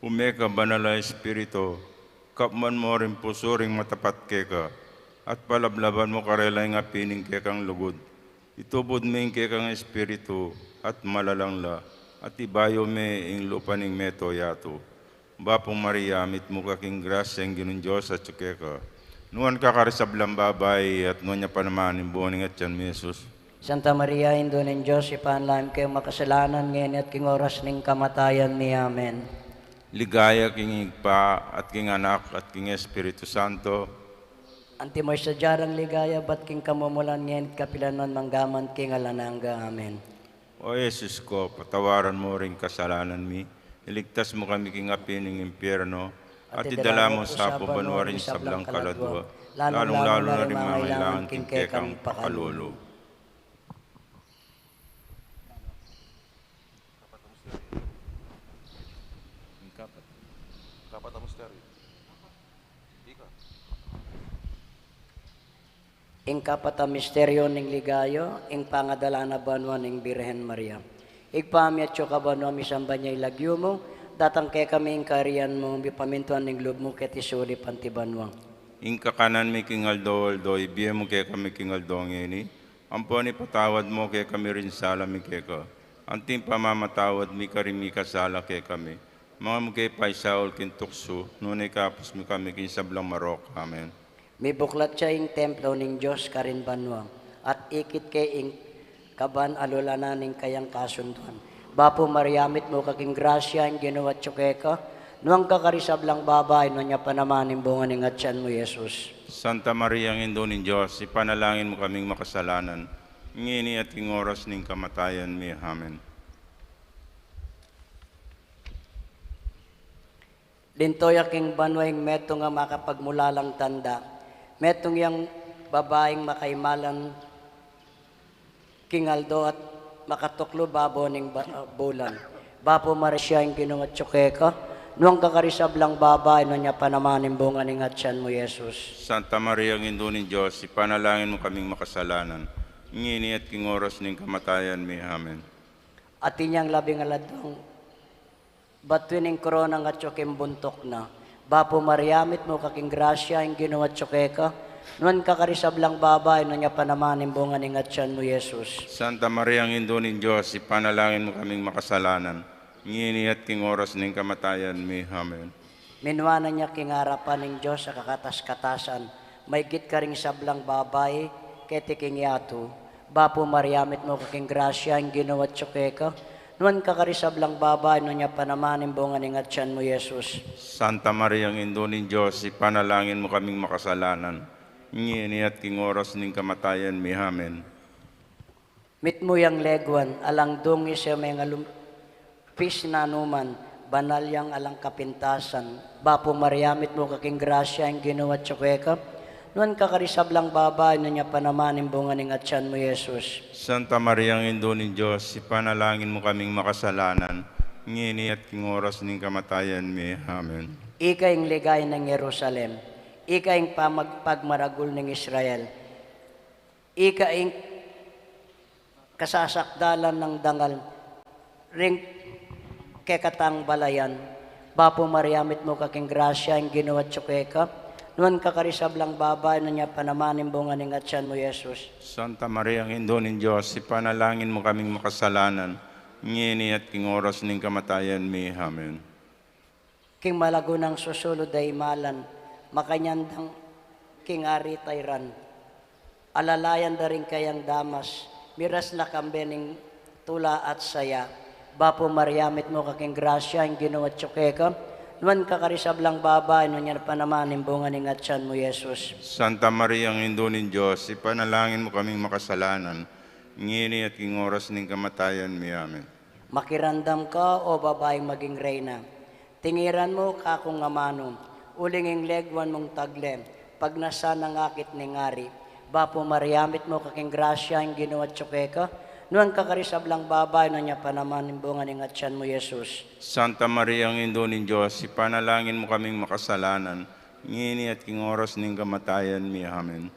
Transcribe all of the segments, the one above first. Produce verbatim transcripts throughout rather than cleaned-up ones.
Ume ka, Banal a Espiritu, kapman mu ring pusu ring matapat keka, at palablaban mu karela ing api ning kekang lugud. Itubud me ing kekang espiritu, at malalang la, at ibayu me ing lupa ning meto yatu. Bapu Maria, mitmu ka king grasya, ing Ginung Dios atyu keka. Nuan ka karing sablang babai, at nuan ya pa naman ing bunga ning atyan mu, Jesus. Santa Maria, Indu ning Dios, ipanalangin mu keng makasalanan, ngeni at king oras ning kamatayan mi. Amen. Ligaya king Ibpa, at king Anak, at king Espiritu Santo. Antimo ing sadya rang ligaya, ibat king kamumulan, ngeni at kapilan man, mangga man king alang angga. Amen. O Jesus ko, patawaran mu ring kasalanan mi, iligtas mu kami king api ning impyerno, at idala mu sa banua ring sablang kaladua, lalung-lalu na ring mangailangan king kekang pakalulu. Ing kapat a misteryo ning ligaya, ing pangadala na banua ning Birhen Maria. Ibpa mi atsu ka banua, misamban ya ing lagyu mu, datang kekami ing kayarian mu, mipamintuan ing lub mu keti sulip anti banua. Ing kakanan mi king aldo-aldo, ibie mu kekami king aldo ngeni, ampon ipatawad mu kekami ring sala mi keka, anti ing pamamatawad mi karing mikasala kekami. Manga mu ke paisaul king tuksu, nune ikabus mu kami king sablang marok. Amen. Mibuklat ya ing templo ning Dios karin banua, at ikit ke ing kaban a lulanan ning kayang kasunduan. Bapu Maria, mitmu ka king grasya, ing Ginu atyu keka, nuan ka karing sablang babai, nuan ya pa naman ing bunga ning atyan mu, Jesus. Santa Maria, Indu ning Dios, ipanalangin mu kaming makasalanan, ngeni at king oras ning kamatayan mi. Amen. Linto ya king banua ing metung a makapagmulalang tanda. Metung yang babaing makaimalan king aldo at makatuklu babo ning ba-, bulan. Bapu Maria, ing Ginu atyu keka, nuan ka karing sablang babai, nuan ya pa naman ing bunga ning atyan mu, Jesus. Santa Maria, Indu ning Dios, ipanalangin mu kaming makasalanan, ngeni at king oras ning kamatayan mi. Amen. Atin yang labing aladwang batuin ing korona atyu king buntuk na. Bapu Maria, mitmu ka king grasya, ing Ginu atyu keka, nuan ka karing sablang babai, nuan ya pa naman ing bunga ning atyan mu, Jesus. Santa Maria, Indu ning Dios, ipanalangin mu kaming makasalanan, ngeni at king oras ning kamatayan mi. Amen. Minuanan ya king arapan ning Dios a kakatas-katasan, maigit karing sablang babai keti king yatu. Bapu Maria, mitmu ka king grasya, ing Ginu atyu keka, nuan ka karing sablang babai, nuan ya pa naman ing bunga ning atyan mu, Jesus. Santa Maria, Indu ning Dios, ipanalangin mu kaming makasalanan, ngeni at king oras ning kamatayan mi. Amen. Mitmu yang leguan, alang dungis ya mengalumpis na numan, banal yang alang kapintasan. Bapu Maria, mitmu ka king grasya, ing Ginu atyu keka, nuan ka karing sablang babai, nuan ya pa naman ing bunga ning atyan mu, Jesus. Santa Maria, Indu ning Dios, ipanalangin mu kaming makasalanan, ngeni at king oras ning kamatayan mi. Amen. Ika ing ligaya ning Jerusalem, ika ing pamag-, pagmaragul ning Israel, ika ing kasasakdalan nang dangal ring kekatang balayan. Bapu Maria, mitmu ka king grasya, ing Ginu atyu keka, nuan ka karing sablang babai, nuan ya pa naman ing bunga ning atyan mu, Jesus. Santa Maria, Indu ning Dios, ipanalangin mu kaming makasalanan, ngeni at king oras ning kamatayan mi. Amen. King malagu nang susulud a imalan, makanyan dang king ari tayran. Alalayan da ring kayang damas, miras na kambe ning tula at saya. Bapu Maria, mitmu ka king grasya, ing Ginu atyu keka, nuan ka karing sablang babai, nuan ya pa naman ing bunga ning atyan mu, Jesus. Santa Maria, Indu ning Dios, ipanalangin mu kaming makasalanan, ngeni at king oras ning kamatayan mi. Amen. Makiramdam ka, o babaing maging reyna. Tingiran mu kakung amanu, uling ing leguan mung tagle, pagnasan nang akit ning ari. Bapu Maria, mitmu ka king grasya, ing Ginu atyu keka, nuan ka karing sablang babai, nuan ya pa naman ing bunga ning atyan mu, Jesus. Santa Maria, Indu ning Dios, ipanalangin mu kaming makasalanan, ngeni at king oras ning kamatayan mi. Amen.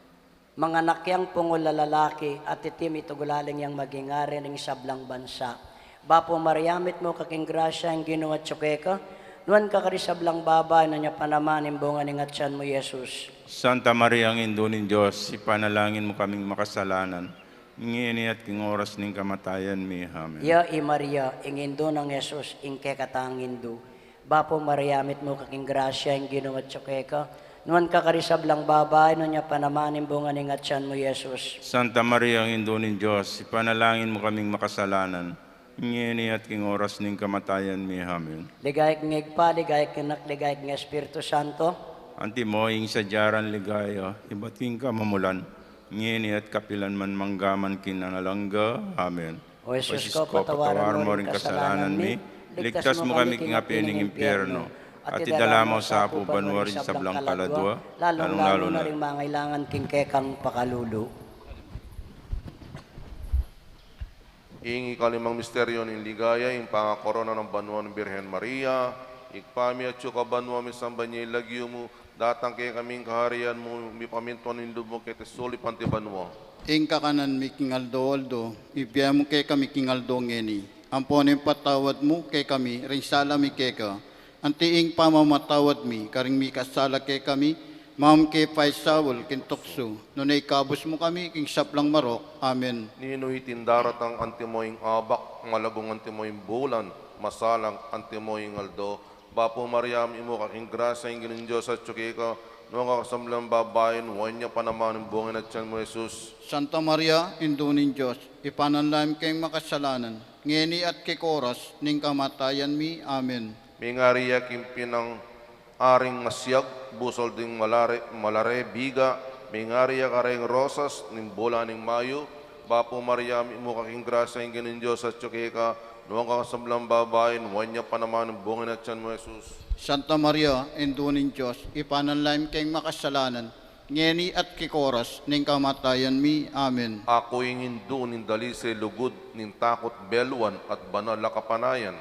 Manganak yang pungul a lalaki, at iti mitugulaling yang maging ari ning sablang bansa. Bapu Maria, mitmu ka king grasya, ing Ginu atyu keka, Nuan ka karing sablang babai, nuan ya pa naman ing bunga ning atian mu, Jesus. Santa Maria, Indu ning Dios, ipanalangin mu kaming makasalanan, ngeni at king oras ning kamatayan mi. Amen. Ya i Maria, ing indu nang Jesus, ing kekatang indu. Bapu Maria, mitmu ka king grasya, ing Ginu atyu keka. Nuan ka karing sablang babai, nuan ya pa naman ing bunga ning atian mu, Jesus. Santa Maria, Indu ning Dios, ipanalangin mu kaming makasalanan, ngeni at king oras ning kamatayan mi. Amen. Ligaya king Ibpa, ligaya king Anak, ligaya king Espiritu Santo. Antimo ing sadya rang ligaya, ibat king kamumulan, ngeni at kapilan man, mangga man king alang angga. Amen. O Jesus ko, patawad mu ring kasalanan mi, iligtas mu kami king api ning impyerno, at idala mu sa banua ring sablang kaladua, lalung-lalu na ring mangailangan king kekang pakalulu. Ing ikalimang misteryo ning ligaya, ing pangakorona ning banua ning Birhen Maria. Ibpa mi atsu ka banua, misamban ya ing lagyu mu, datang kekami ing kaharian mu, mipamintuan ing lub mu keti sulip anti banua. Ing kakanan mi king aldo-aldo, ibie mu kekami king aldo ngeni. Ampon ipatawad mu kekami ring sala mi keka, anti ing pamamatawad mi karing mikasala kekami, manga mu ke paisaul king tuksu, nune ikabus mu kami king sablang marok. Amen. Ninu iting daratang antimo ing abak, malagung antimo ing bulan, masalang antimo ing aldo? Bapu Maria, mitmu ka king grasya, ing Ginung Dios atyu keka, nuan ka karing sablang babai, nuan ya pa naman ing bunga ning atian mu, Jesus. Santa Maria, Indu ning Dios, ipanalangin mu kaming makasalanan, ngeni at king oras ning kamatayan mi. Amen. Mingari ya king pinang aring masiag, busal ding malare, malare, biga, mingari ya kareng rosas ning bulan ning Mayu. Bapu Maria, mitmu ka king grasya, ing Ginung Dios atyu keka, nuan ka karing sablang babai, nuan ya pa naman ing bunga ning atian mu, Jesus. Santa Maria, Indu ning Dios, ipanalangin mu kaming makasalanan, ngeni at king oras ning kamatayan mi. Amen. Aku ing indu ning dalise, lugud ning takut, beluan at banal a kapanayan.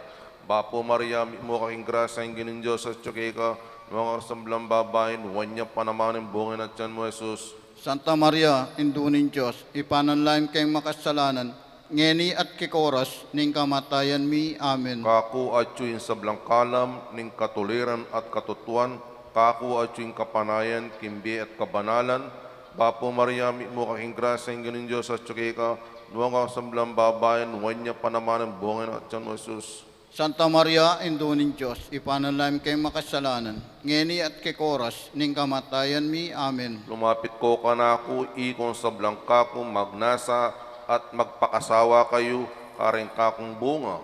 Bapu Maria, mitmu ka king grasya, ing Ginung Dios atyu keka, nuan ka karing sablang babai, nuan ya pa naman ing bunga ning atian mu, Jesus. Santa Maria, Indu ning Dios, ipanalangin mu kaming makasalanan, ngeni at king oras ning kamatayan mi. Amen. Kaku atyu ing sablang kalam ning katuliran at katutuan, kaku atyu ing kapanayan king bie at kabanalan. Bapu Maria, mitmu ka king grasya, ing Ginung Dios atyu keka, nuan ka karing sablang babai, nuan ya pa naman ing bunga ning atian mu, Jesus. Santa Maria, Indu ning Dios, ipanalangin mu kaming makasalanan, ngeni at king oras ning kamatayan mi. Amen. Lumapit ko kanaku, ikong sablang kaku magnasa, at magpakasawa kayu kareng kakung bunga.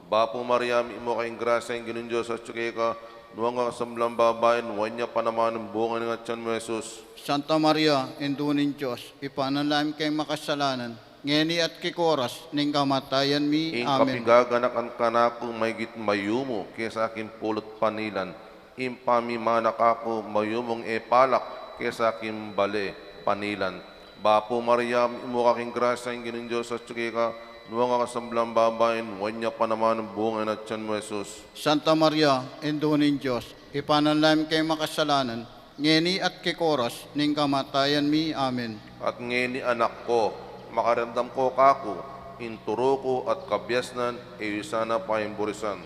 Bapu Maria, mitmu ka king grasya, ing Ginung Dios atyu keka, nuan ka karing sablang babai, nuan ya pa naman ing bunga ning atian mu, Jesus. Santa Maria, Indu ning Dios, ipanalangin mu kaming makasalanan, ngeni at king oras ning kamatayan mi. Amen. Ing kapigaganakan kanaku maygit mayumu kesa king pulu't panilan, ing pamimana kaku mayumung e palak kesa king bale panilan. Bapu Maria, mitmu ka king grasya, ing Ginung Dios atyu keka, nuan ka karing sablang babai, nuan ya pa naman ing bunga ning atian mu, Jesus. Santa Maria, Indu ning Dios, ipanalangin mu kaming makasalanan, ngeni at king oras ning kamatayan mi. Amen. At ngeni, anak ko, makiramdam ko kaku, ing turu ku at kabiasnan e yu sana paimburisan.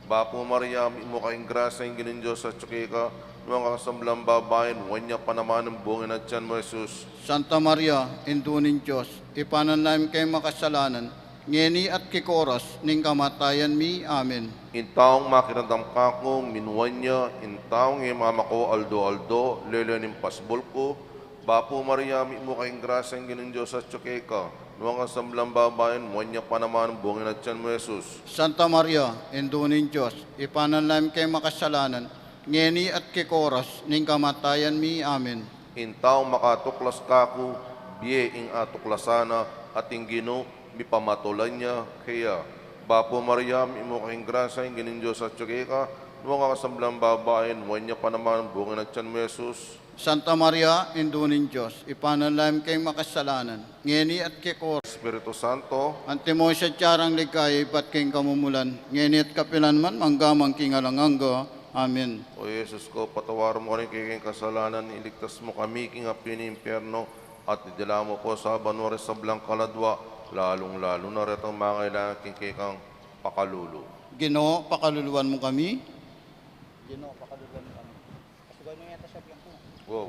Bapu Maria, mitmu ka king grasya, ing Ginung Dios atyu keka, nuan ka karing sablang babai, nuan ya pa naman ing bunga ning atian mu, Jesus. Santa Maria, Indu ning Dios, ipanalangin mu kaming makasalanan, ngeni at king oras ning kamatayan mi. Amen. Ing taung makiramdam kaku, minuan ya, ing taung e mamako aldo-aldo, lele ning pasbul ku. Bapu Maria, mitmu ka king grasya, ing Ginung Dios atyu keka, nuan ka karing sablang babai, nuan ya pa naman ing bunga ning atian mu, Jesus. Santa Maria, Indu ning Dios, ipanalangin mu kaming makasalanan, ngeni at king oras ning kamatayan mi. Amen. Ing taung makatuklas kaku, bie ing atuklasan na, at ing Ginu mipamatulan ya keya. Bapu Maria, mitmu ka king grasya, ing Ginung Dios atyu keka, nuan ka karing sablang babai, nuan ya pa naman ing bunga ning atian mu, Jesus. Santa Maria, Indu ning Dios, ipanalangin mu kaming makasalanan, ngeni at king oras. Espiritu Santo. Antimo ing sadya rang ligaya ibat king kamumulan, ngeni at kapilan man, mangga man king alang angga. Amen. O Jesus ko, patawaran mu ring kekeng kasalanan, iligtas mu kami king api ning impyerno, at idala mu pu sa banua ring sablang kaladua, lalung-lalu na retang mangailangan king kekang pakalulu. Ginu, pakaluluan mu kami. Ginu, pakaluluan mu kami. Wow.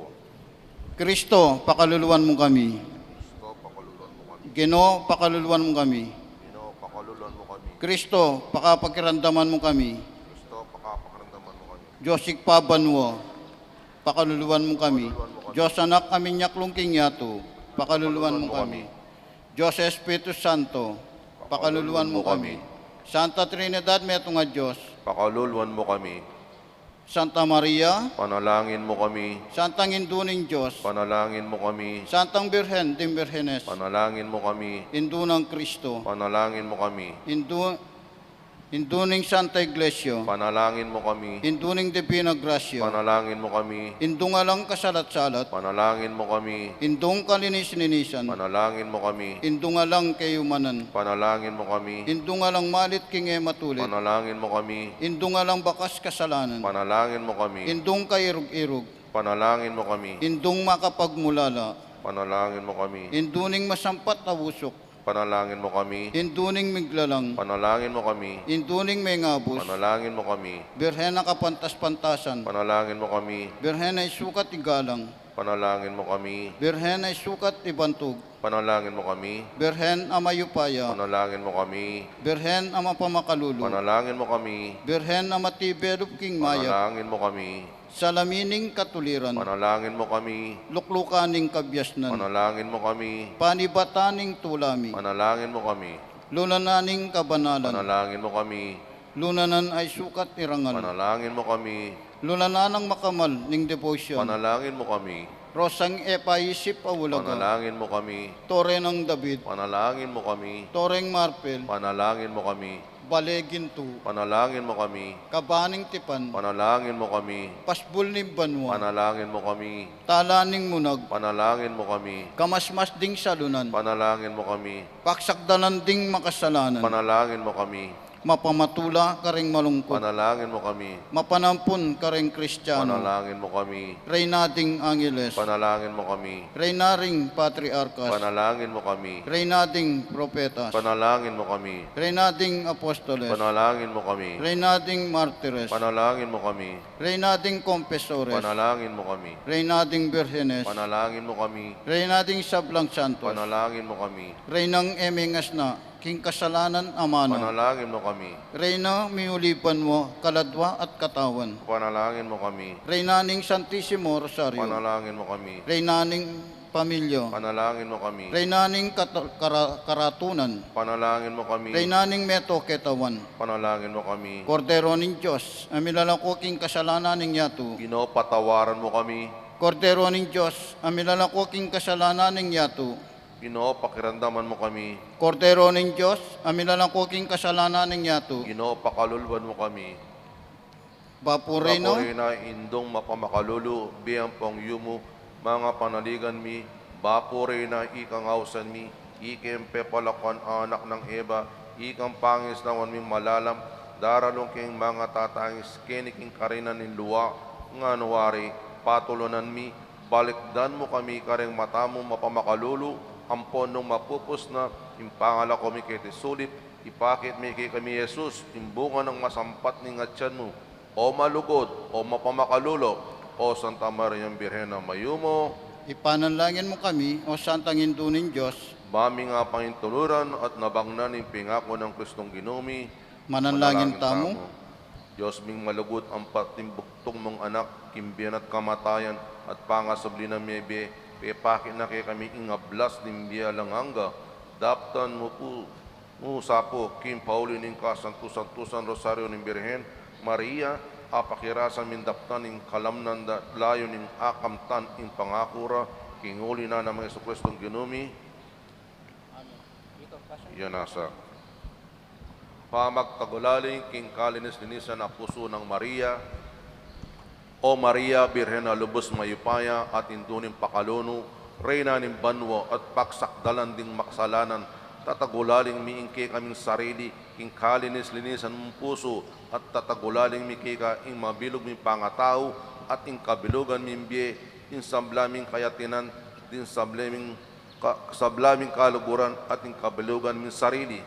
Kristo, pakaluluan mu kami. Kristo, pakaluluan mu kami. Ginu, pakaluluan mu kami. Ginu, pakaluluan mu kami. Kristo, pakapakiramdaman mu kami. Kristo, pakapakiramdaman mu kami. Dios Ibpa banua, pakaluluan mu kami. Pakaluluan mu kami. Dios Anak a minyaklung king yatu, pakaluluan mu kami. Dios Espiritu Santo, pakaluluan mu kami. Santa Trinidad, metung a Dios, pakaluluan mu kami. Santa Maria, panalangin mu kami. Santang Indu ning Dios, panalangin mu kami. Santang Birhen ding Birhenes, panalangin mu kami. Indu nang Kristo, panalangin mu kami. Indu, Indu ning Santa Iglesia, panalangin mu kami. Indu ning Divina Gracia, panalangin mu kami. Indung alang kasalat-salat, panalangin mu kami. Indung kalinis-linisan, panalangin mu kami. Indung alang kayumanan, panalangin mu kami. Indung alang malit king e matulid, panalangin mu kami. Indung alang bakas kasalanan, panalangin mu kami. Indung kairug-irug, panalangin mu kami. Indung makapagmulala, panalangin mu kami. Indu ning masampat a usuk, panalangin mu kami. Indu ning miglalang, panalangin mu kami. Indu ning mengabus, panalangin mu kami. Birhen a kapantas-pantasan, panalangin mu kami. Birhen a isukat igalang, panalangin mu kami. Birhen a isukat ibantug, panalangin mu kami. Birhen a mayupaya, panalangin mu kami. Birhen a mapamakalulu, panalangin mu kami. Birhen a matibe lub king mayap, panalangin mu kami. Salamin ning katuliran, panalangin mu kami. Luklukan ning kabiasnan, panalangin mu kami. Panibatan ning tula mi, panalangin mu kami. Lulanan ning kabanalan, panalangin mu kami. Lulanan a isukat irangal, panalangin mu kami. Lulanan a makamal ning debosyon, panalangin mu kami. Rosang e paisip a ulaga, panalangin mu kami. Tore nang David, panalangin mu kami. Toreng marpil, panalangin mu kami. Bale gintu, panalangin mu kami. Kaba ning tipan, panalangin mu kami. Pasbul ning banua, panalangin mu kami. Tala ning munag, panalangin mu kami. Kamasmas ding salunan, panalangin mu kami. Pagsakdalan ding makasalanan, panalangin mu kami. Mapamatula kareng malungkut, panalangin mu kami. Mapanampun kareng Kristiano, panalangin mu kami. Reyna ding Angeles, panalangin mu kami. Reyna ring Patriarkas, panalangin mu kami. Reyna ding Propetas, panalangin mu kami. Reyna ding Apostoles, panalangin mu kami. Reyna ding Martires, panalangin mu kami. Reyna ding Kompesores, panalangin mu kami. Reyna ding Birhenes, panalangin mu kami. Reyna ding sablang Santos, panalangin mu kami. Reynang e mengasna king kasalanan a mana, panalangin mu kami. Reyna miuli banua, kaladua at katawan, panalangin mu kami. Reyna ning Santisimo Rosario, panalangin mu kami. Reyna ning pamilya, panalangin mu kami. Reyna ning kata-, kara-, karatunan, panalangin mu kami. Reyna ning meto ketawan, panalangin mu kami. Kordero ning Dios a milalako king kasalanan ning yatu, Ginu, patawaran mu kami. Kordero ning Dios a milalako king kasalanan ning yatu, Ginu, pakiramdaman mu kami. Kordero ning Dios a milalako king kasalanan ning yatu, Ginu, pakaluluan mu kami. Bapu Reyna, Bapu Reyna, Indung mapamakalulu, bie ampong yumu, manga panaligan mi. Bapu Reyna, ikang ausan mi, ikeng pepalakuan anak nang Eva, ikang pangisnawan ming malalam, daralung keng manga tatangis keni king karinan ning lua, ngana wari, patulunan mi, balikdan mu kami kareng mata mung mapamakalulu, ampon nung mapupus na ing pangalako mi keti sulip, ipakit mi kekami i Jesus, ing bunga nang masampat ning atian mu, O malugud, O mapamakalulu, O Santa Mariang Birhen a mayumu. Ipanalangin mu kami, O Santang Indu ning Dios. Ba mi nga pangintuluran at nabaknan ing pengaku nang Kristong Ginu mi. Manalangin tamu. Dios ming malugud, ampat ing bugtung mung Anak, king bie na at kamatayan, at pangasubli nang mebie, pepakit na kekami ing ablas ning bie alang angga. Daptan mu pu, mu sa pu, king pauli ning kasantu-santusan Rosario ning Birhen Maria, apakirasan ming daptan ing kalamnan da at layu ning akamtan ing pangaku ra, king uli na nang Jesucristong Ginu mi. Amen. Ika, Pastor. Yan nasa. Pamagtagulaling king kalinis-linisan a pusu nang Maria. O Maria, Birhen a lubus mayupaya at Indu ning pakalulu, Reyna ning banua at pagsakdalan ding makasalanan, tatagulaling mi ing kekaming sarili king kalinis-linisan mung pusu, at tatagulaling mi keka ing mabilug ming pangatau at ing kabilugan ming bie, ing sabla ming kayatinan, ding sabla ming ka-, sabla ming kaluguran at ing kabilugan ming sarili.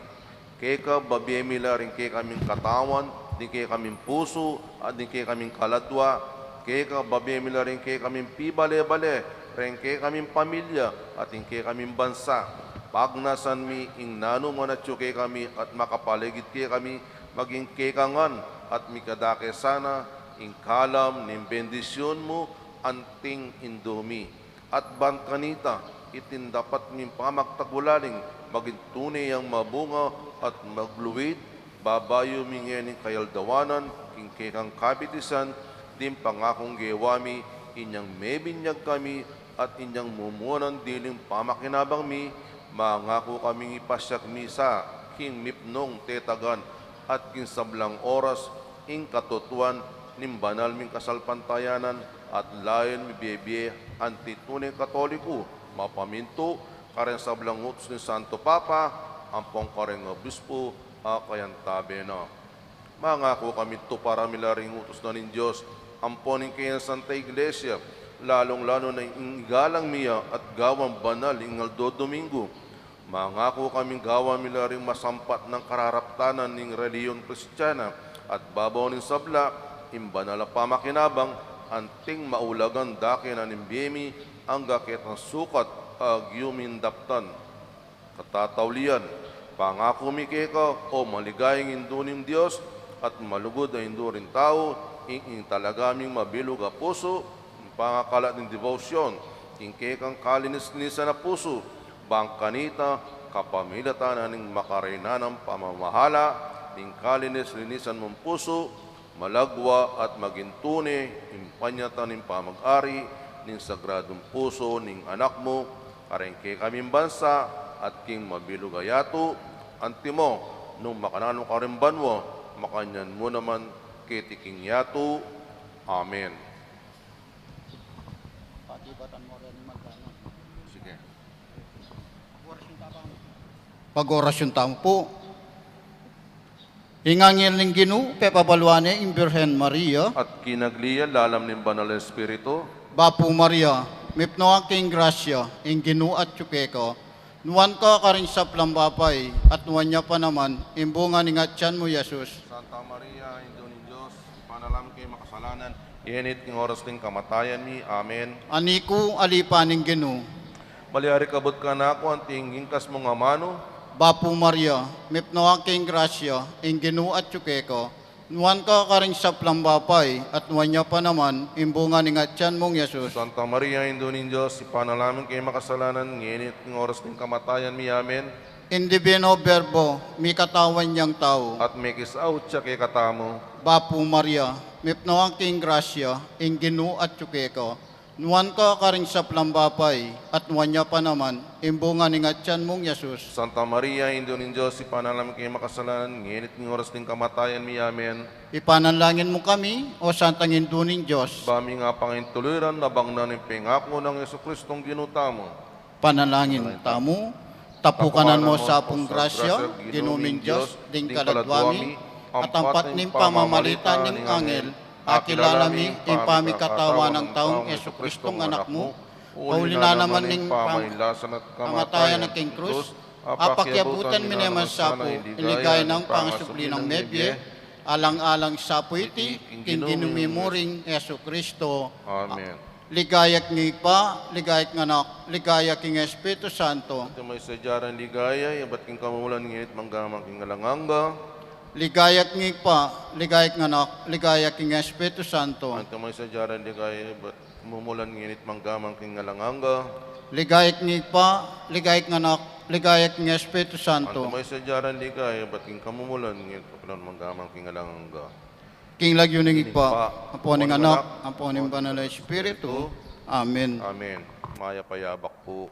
Keka babie mi la ring kekaming katawan, ding kekaming pusu at ding kekaming kaladua, keka babie mi la ring kekaming pibale-bale, reng kekaming pamilya at ding kekaming bansa. Pagnasan mi ing nanu man atyu kekami at makapaligid kekami, maging keka ngan at mikadake sana ing kalam ning bendisyun mu anting indu mi. At ban kanita, iting dapat ming pamagtagulaling maging tune yang mabunga at magluid, babayu mi ngening kayaldawanan king kekang kabitisan ding pangakung gewa mi, inyang mebinyag kami at inyang mumuanan diling pamakinabang mi, mangaku kaming ipasiag mi sa king mipnung tetagan at king sablang oras ing katutuan ning banal ming kasalpantayanan, at layan mi biebie anti tune Katoliku, mapamintu kareng sablang utus ning Santo Papa ampong kareng obispu a kayantabe na. Mangaku kami tuparan mi la ring utus na ning Dios ampon ing kayang Santa Iglesia, lalung-lalu na ing igalang mi ya at gawan banal ing aldo Domingo. Mangaku kaming gawan mi la ring masampat nang kararaptanan ning relihiyon Kristiana at babawan ning sabla ing banal a pamakinabang anting maulagan dake na ning bie mi angga ketang sukat a agyu ming daptan. Katataulian, pangaku mi keka, o maligayang Indu ning Dios at malugud a Indu ring tau, ing, ing talaga ming mabilug a pusu, ing pangakalat ning debosyon, ing kekang kalinis-linisan a pusu, bang kanita, kapamilatan na ning makareynanang pamamahala ning kalinis-linisan mung pusu, malagwa at maging tune ing panyatang ning pamag-ari ning sagradung pusu ning Anak mu, kareng kekaming bansa at king mabilug a yatu. Antimo, nung makananu ka ring banua, makanyan mu naman keti king yatu. Amen. Sige. Pag-orasyon tamu pu. Ing anghel ning Ginu pepabaluan ne ing Birhen Maria. At kinagli ya lalam ning Banal a Espiritu. Bapu Maria, mipnu ka king grasya, ing Ginu atyu keka. Nuan ka karing sablang babai, at nuan ya pa naman ing bunga ning atian mu, Jesus. Santa Maria, Indu ning Dios, ipanalangin mi keng makasalanan, ngeni at king oras ning kamatayan mi. Amen. Ani ku, ali pa ning Ginu. Malyari kabud kanaku anti ing ingkas mung amanu. Bapu Maria, mipnu ka king grasya, ing Ginu atyu keka. Nuan ka karing sablang babai, at nuan ya pa naman ing bunga ning atian mung Jesus. Santa Maria, Indu ning Dios, ipanalangin mi keng makasalanan, ngeni at king oras ning kamatayan mi. Amen. Ing Divino Verbo, mikatawan yang tau. At mekisaut ya kekatamu. Bapu Maria, mipnu ka king grasya, ing Ginu atyu keka. Nuan ka karing sablang babai, at nuan ya pa naman ing bunga ning atian mung Jesus. Santa Maria, Indu ning Dios, ipanalangin mi keng makasalanan, ngeni at king oras ning kamatayan mi. Amen. Ipanalangin mu kami, O Santang Indu ning Dios. Ba ming apangaintuluyan abang na ning pengaku nang Jesucristong Ginu tamu. Panalangin tamu. Tapukanan mu sa pung grasya, Ginu ming Dios, ding kaladwa mi, at ampat ning pamamalitan ning anghel, akilala mi ing pamikatawan nang taung Jesucristong Anak mu, kauli na naman ning pam-, kamatayan na king krus, apakiabutan mi naman sa pu ing ligaya nang pangasubli nang mebie, alang-alang sa pu iti king Ginu mi muring Jesucristo. Amen. Ligaya king Ibpa, ligaya king Anak, ligaya king Espiritu Santo. Antimo ing sadya rang ligaya, ibat king kamumulan, ngeni at mangga man king alang angga. Ligaya king Ibpa, ligaya king Anak, ligaya king Espiritu Santo. Antimo ing sadya rang ligaya, ibat king kamumulan, ngeni at mangga man king alang angga. Ligaya king Ibpa, ligaya king Anak, ligaya king Espiritu Santo. Antimo ing sadya rang ligaya, ibat king kamumulan, ngeni at mangga man king alang angga. King lagyu ning Ibpa, ampo ning Anak, ampo ning Banal a Espiritu. Amen. Amen. Mayap a yabak pu.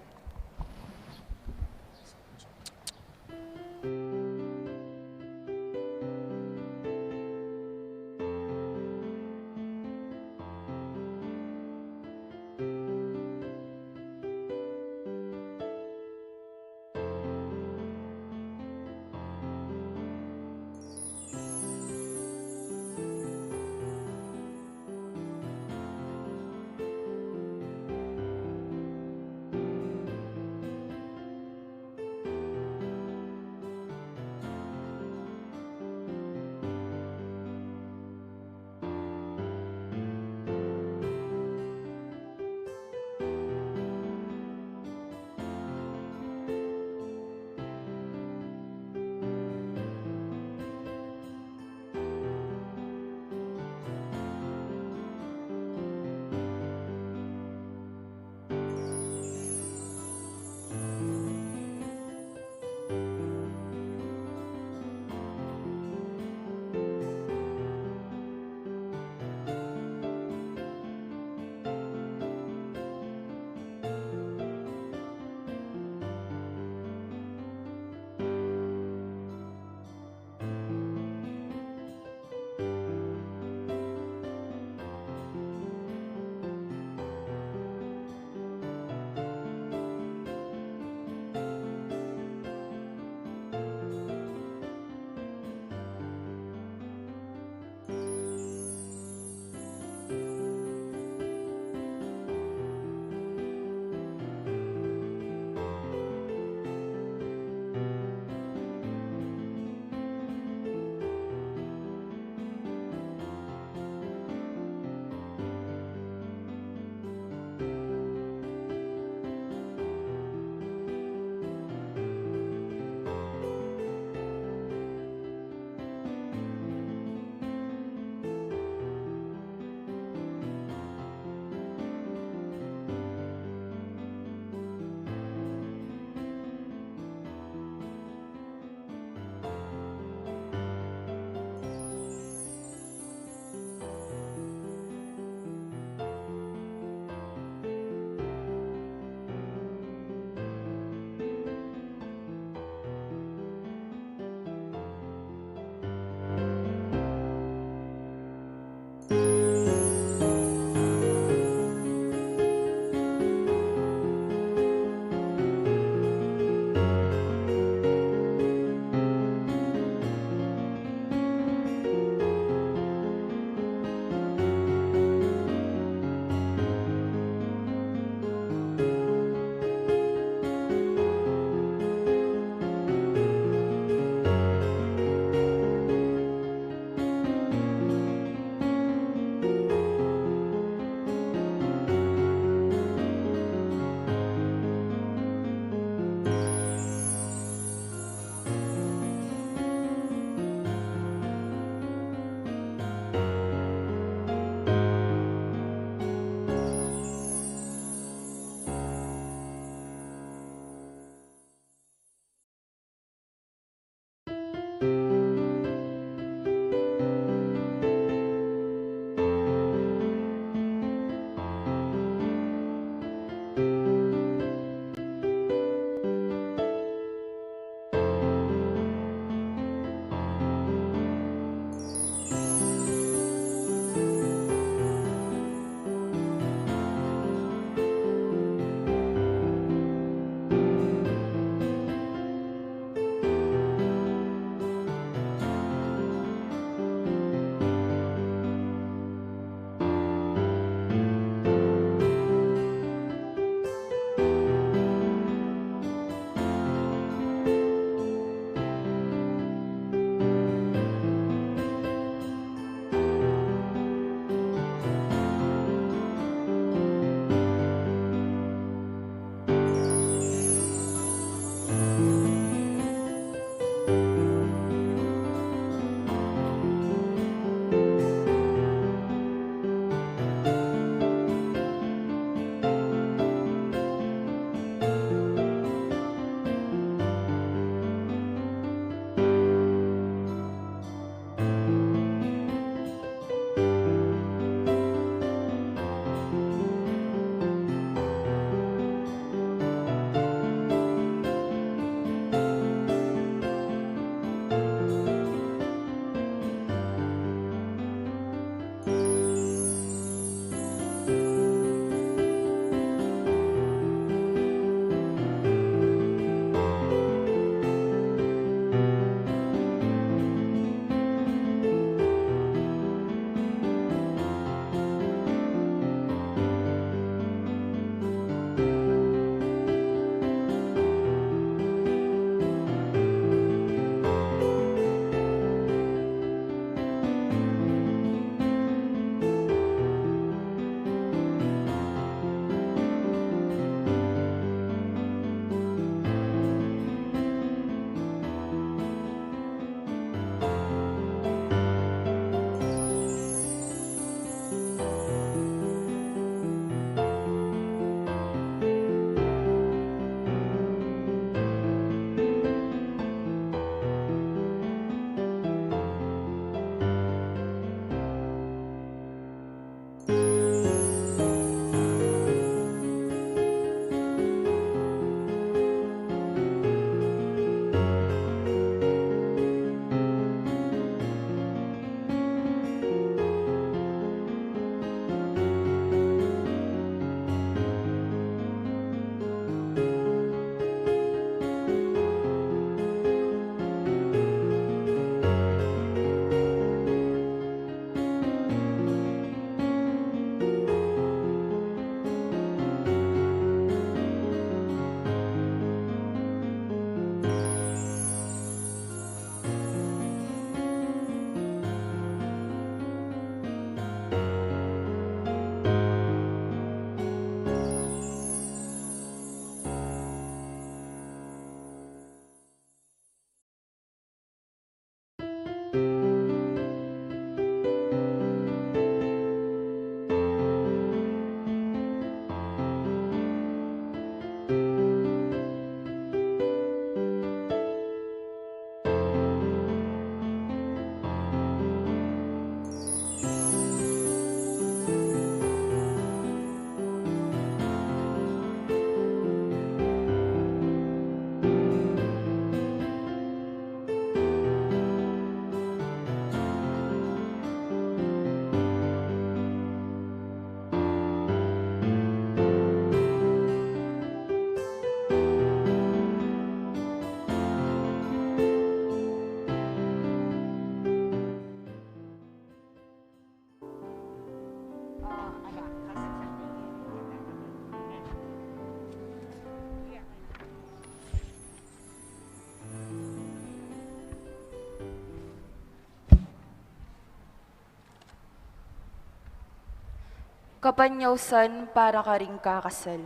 Kapanyausan para karing kakasal.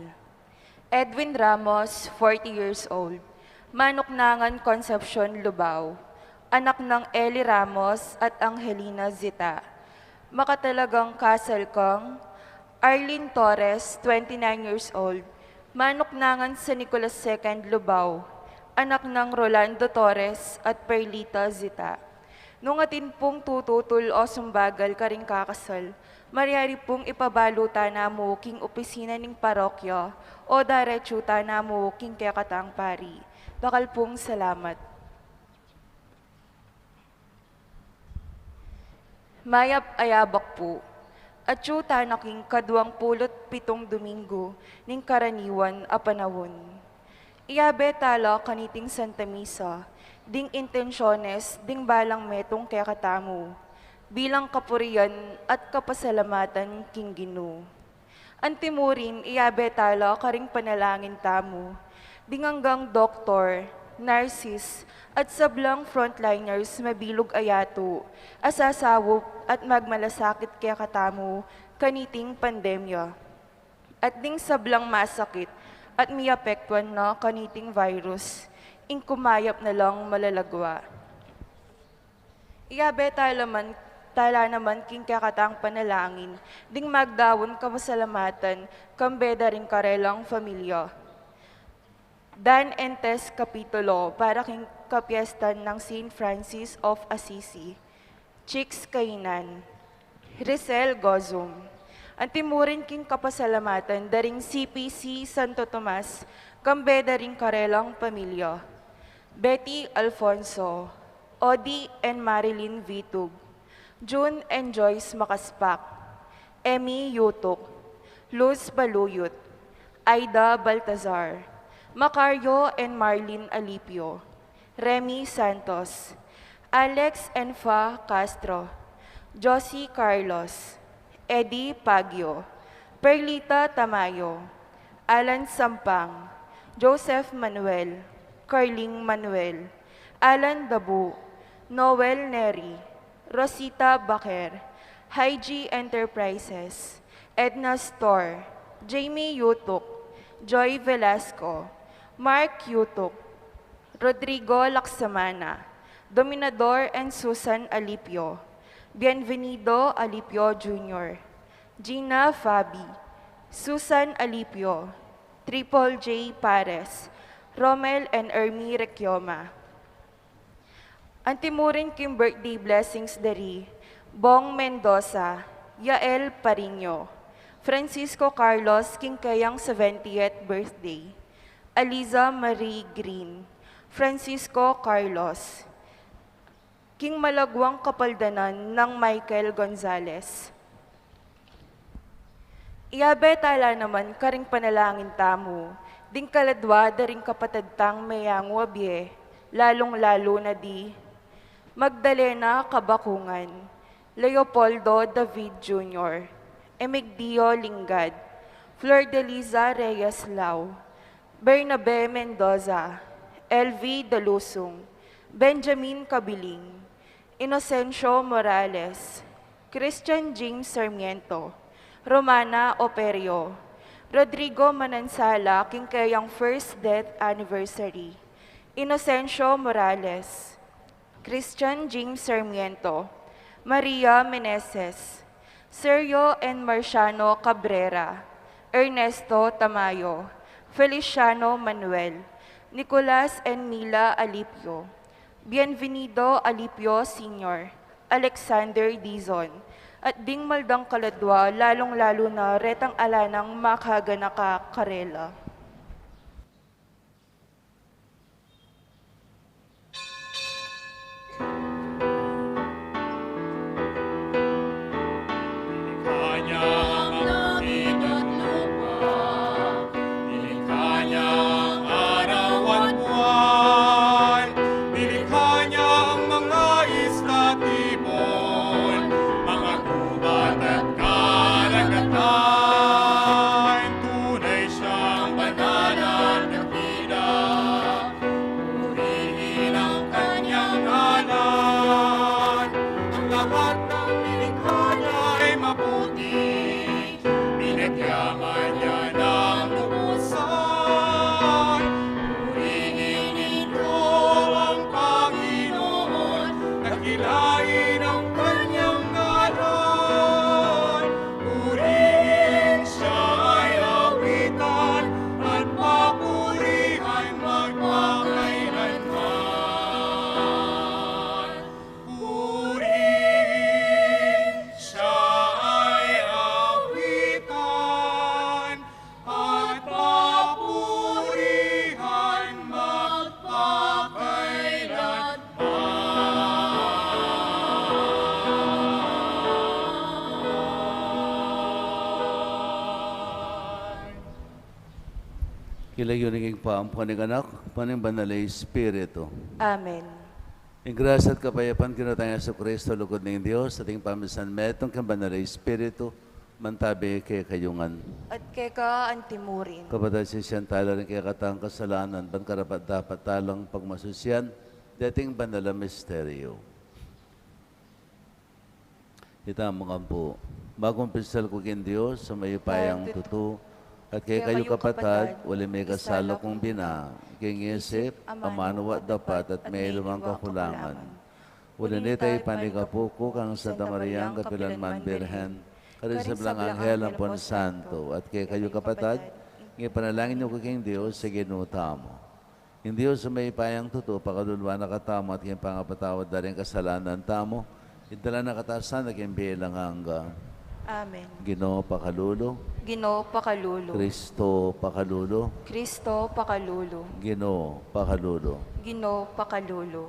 Edwin Ramos, forty years old. Manuknangan Concepcion, Lubao. Anak nang Eli Ramos at Angelina Zita. Makatalagang kasal kang Arlene Torres, twenty-nine years old. Manuknangan San Nicolas second, Lubao. Anak nang Rolando Torres at Perlita Zita. Nung atin pung tututul o sumbagal karing kakasal, maryari pung ipabalu ta namu king opisina ning parokya o daretsu ta namu king kekatang pari. Dakal pung salamat. Mayap a yabak pu. Atsu tana king kaduang pulu't pitung Domingo ning karaniwan a panaun. Iyabe tala kaniting Santa Misa ding intensyones ding balang metung kekatamu bilang kapurian at kapasalamatan king Ginu. Antimurin, iyabe tala karing panalangin tamu ding anggang doktor, narsis, at sablang frontliners mabilug a yatu a sasaup at magmalasakit kekatamu kaniting pandemya. At ding sablang masakit at miapektuan na kaniting virus, ing kumayap na lang malalagwa. Iyabe tala man, tala naman king kekatang panalangin ding magdaun kapasalamatan kambe da ring karelang familia. Dan Entes Kapitulo para king kapiestan nang Saint Francis of Assisi. Chicks Kainan. Rizal Gozum. Antimurin king kapasalamatan da ring C P C Santo Tomas, kambe da ring karelang pamilya. Betty Alfonso, Odi and Marilyn Vitug, June and Joyce Makaspak, Emmy Yutuk, Luz Baluyut, Aida Baltazar, Macario and Marlene Alipio, Remy Santos, Alex and Fa Castro, Josie Carlos, Eddie Pagio, Perlita Tamayo, Alan Sampang, Joseph Manuel, Carling Manuel, Alan Dabu, Noel Neri, Rosita Baker, Haiji Enterprises, Edna Store, Jamie Yutuk, Joy Velasco, Mark Yutuk, Rodrigo Laksamana, Dominador and Susan Alipio, Bienvenido Alipio Junior, Gina Fabi, Susan Alipio, Triple J Pares, Romel and Ermi Requioma. Antimurin king birthday blessings da ri Bong Mendoza, Yael Pariño, Francisco Carlos king keyang seventieth birthday, Aliza Marie Green, Francisco Carlos, king malaguang kapaldanan nang Michael Gonzalez. Iyabe tala naman karing panalangin tamu ding kaladua da ring kapatad tang meyangu a bie, lalung-lalu na di Magdalena Kabakungan, Leopoldo David Junior, Emigdio Lingad, Flordeliza Reyes Lau, Bernabe Mendoza, L V Dalusung, Benjamin Kabiling, Inocencio Morales, Christian James Sarmiento, Romana Operio, Rodrigo Manansala, king keyang first death anniversary, Inocencio Morales, Christian James Sarmiento, Maria Meneses, Sergio and Marciano Cabrera, Ernesto Tamayo, Feliciano Manuel, Nicolas and Mila Alipio, Bienvenido Alipio Senior, Alexander Dizon, at ding maldang kaladua, lalung-lalu na retang ala nang makaganaka karela. Nilikha niya ang langit at lupa. Nilikha niya ang araw at buwan. Nilikha niya ang mga isla at ibon, mga gubat at karagatan. Tunay siyang King lagyu ning Ibpa, ampo ning Anak, ampo ning Banal a Espiritu. Amen. Ing grasya at kapayapan king Ginu tang Jesucristo, lugud ning Dios, at ing pamisan metung king Banal a Espiritu, mantabi kekayu ngan. At keka antimurin. Kapatad, sisian tala ring kekatang kasalanan, ban karapat-dapat talang pagmasusyan deting banal a misteryo. Itamu ngan pu. Magkumpisal ku king Dios a mayupayang tutu, at kekayu kapatad, uling mikasala kung bina, king isip, amanu at dapat, at mayliwang kakulangan. Uli na nita, ipanyawad ku kang Santa Mariang kapilanman Birhen, karing sablang anghel ampon santo, at kekayu kapatad, ipanalangin yu ku king Dios a Ginu tamu. Ing Dios a mayupayang tutu, pakalulu na katamu at king pangapatawad da ring kasalanan tamu, idala na katamu sana king bie alang angga. Amen. Ginu, pakalulu. Ginu, pakalulu. Kristo, pakalulu. Kristo, pakalulu. Ginu, pakalulu. Ginu, pakalulu.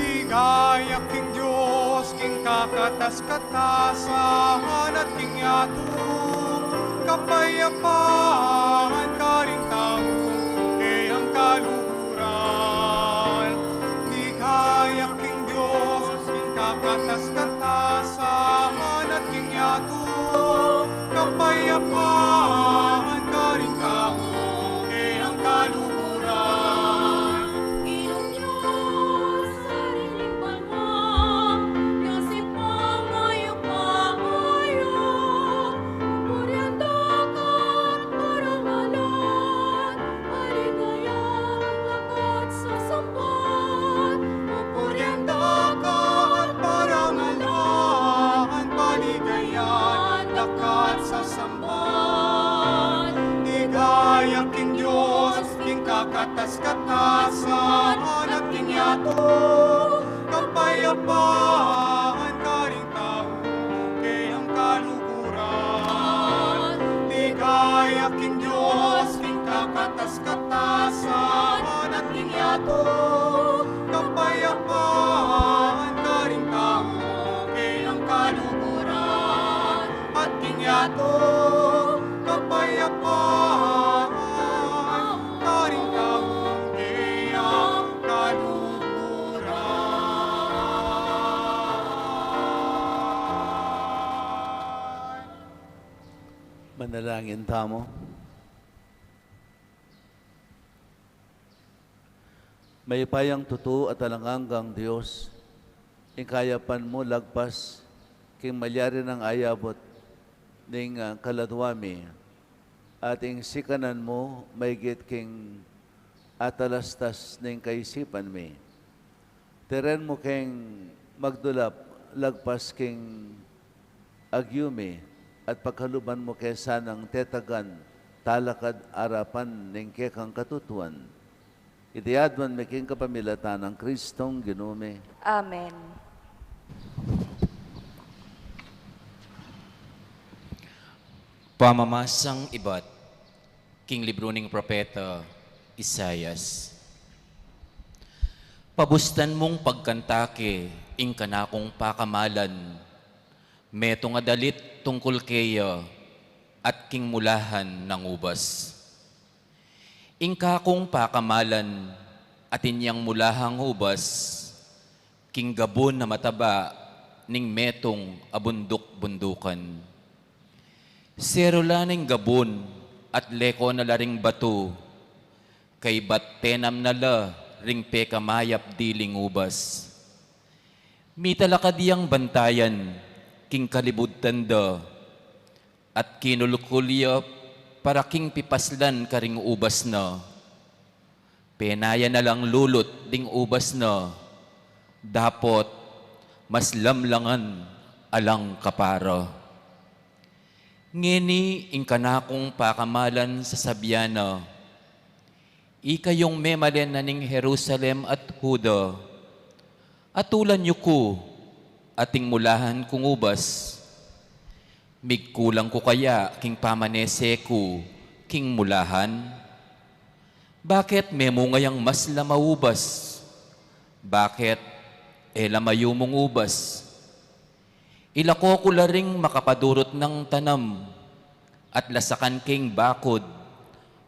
Ligaya king Dios, king kakatas-katasan at king yatu, kapayapan karing tau, kayang kaluguran. Ligaya king Dios, king kakatas-katasan at king yatu, kapayapan karing tau, kayang kaluguran. Ginung Dios, sarili pa nga, kasi pa nga yu pa nga yu, purian da ka at parangalan, paligayan da ka at sasamban. Pupurian da ka at parangalan, paligayan da ka at sasamban. Ligaya king Dios, king kakatas-katasan at king yatu, kapayapan karing tau, kayang kaluguran. Ligaya king Dios, king kakatas-katasan at king yatu, kapayapan karing tau, kayang kaluguran. At king yatu, kapayapan karing tau, kayang kaluguran. Manalangin tamu. Mayupayang tutu at alang anggang Dios, ing kayapan mu lagpas king malyari nang ayabut ning, ah, kaladua mi, at ing sikanan mu maygit king atalastas ning kaisipan mi. Teren mu keng magdulap lagpas king agyu mi, at pagkaluban mu ke sanang tetagan talakad arapan ning kekang katutuan. Iti aduan mi king kapamilatan nang Kristong Ginu mi. Amen. Pamamasang ibat king libru ning propeta Isaias. Pabustan mung pagkanta ke ing kanakung pakamalan, metung a dalit tungkul keya at king mulahan nang ubas. Ing kakung pakamalan atin yang mulahang ubas, king gabun a mataba ning metung a bunduk-bundukan. Seru la ning gabun at leko na la ring batu, kaybat tenam na la ring pekamayap diling ubas. Mitalakad yang bantayan king kalibudtan da, at kinulkul ya para king pipaslan karing ubas na. Penaya na lang lulut ding ubas na, dapot mas lamlangan alang kapara. Ngeni ing kanakung pakamalan sasabian na, ikayung memalen na ning Jerusalem at Juda, atulan yu ku, ating mulahan kung ubas. Migkulang ku kaya king pamanese ku king mulahan? Bakit memunga yang mas la maubas? Bakit e la mayumung ubas? Ilako ku la ring makapadurut nang tanam, at lasakan keng bakud,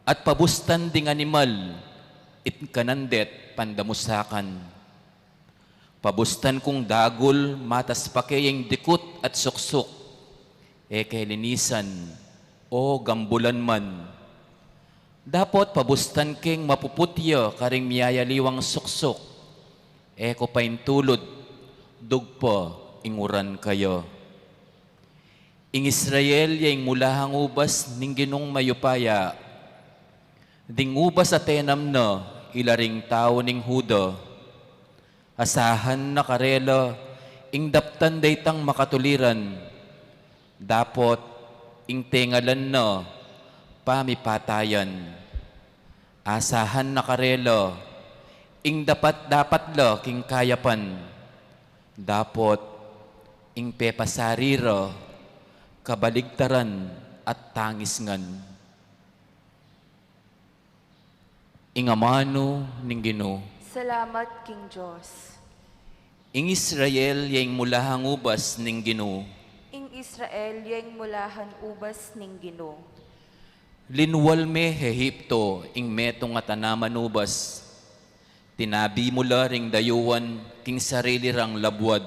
at pabustan ding animal, it kanan det pandamusakan. Pabustan kung dagul, matas pa ke ing dikut at suksuk, e ke linisan, o gambulan man. Dapot pabustan keng mapuput ya karing miyayaliwang suksuk, e ko pa intulud, dugpa inguran kaya. Ing Israel ya ing mulahang ubas ning Ginung mayupaya. Ding ubas a tenam na ila ring tau ning Juda. Asahan na karela ing daptan daytang makatuliran, dapot ing tengalan na pamipatayan. Asahan na karela ing dapat-dapat la king kayapan, dapot ing pepasari ra kabaligtaran at tangisngan. Ing amanu ning Ginu. Salamat king Dios. Ing Israel ya ing mulahang ubas ning Ginu. Ing Israel ya ing mulahan ubas ning Ginu. Linwal me Ehipto ing metung a tanaman ubas. Tinabi mu la ring dayuan king sarili rang labuad.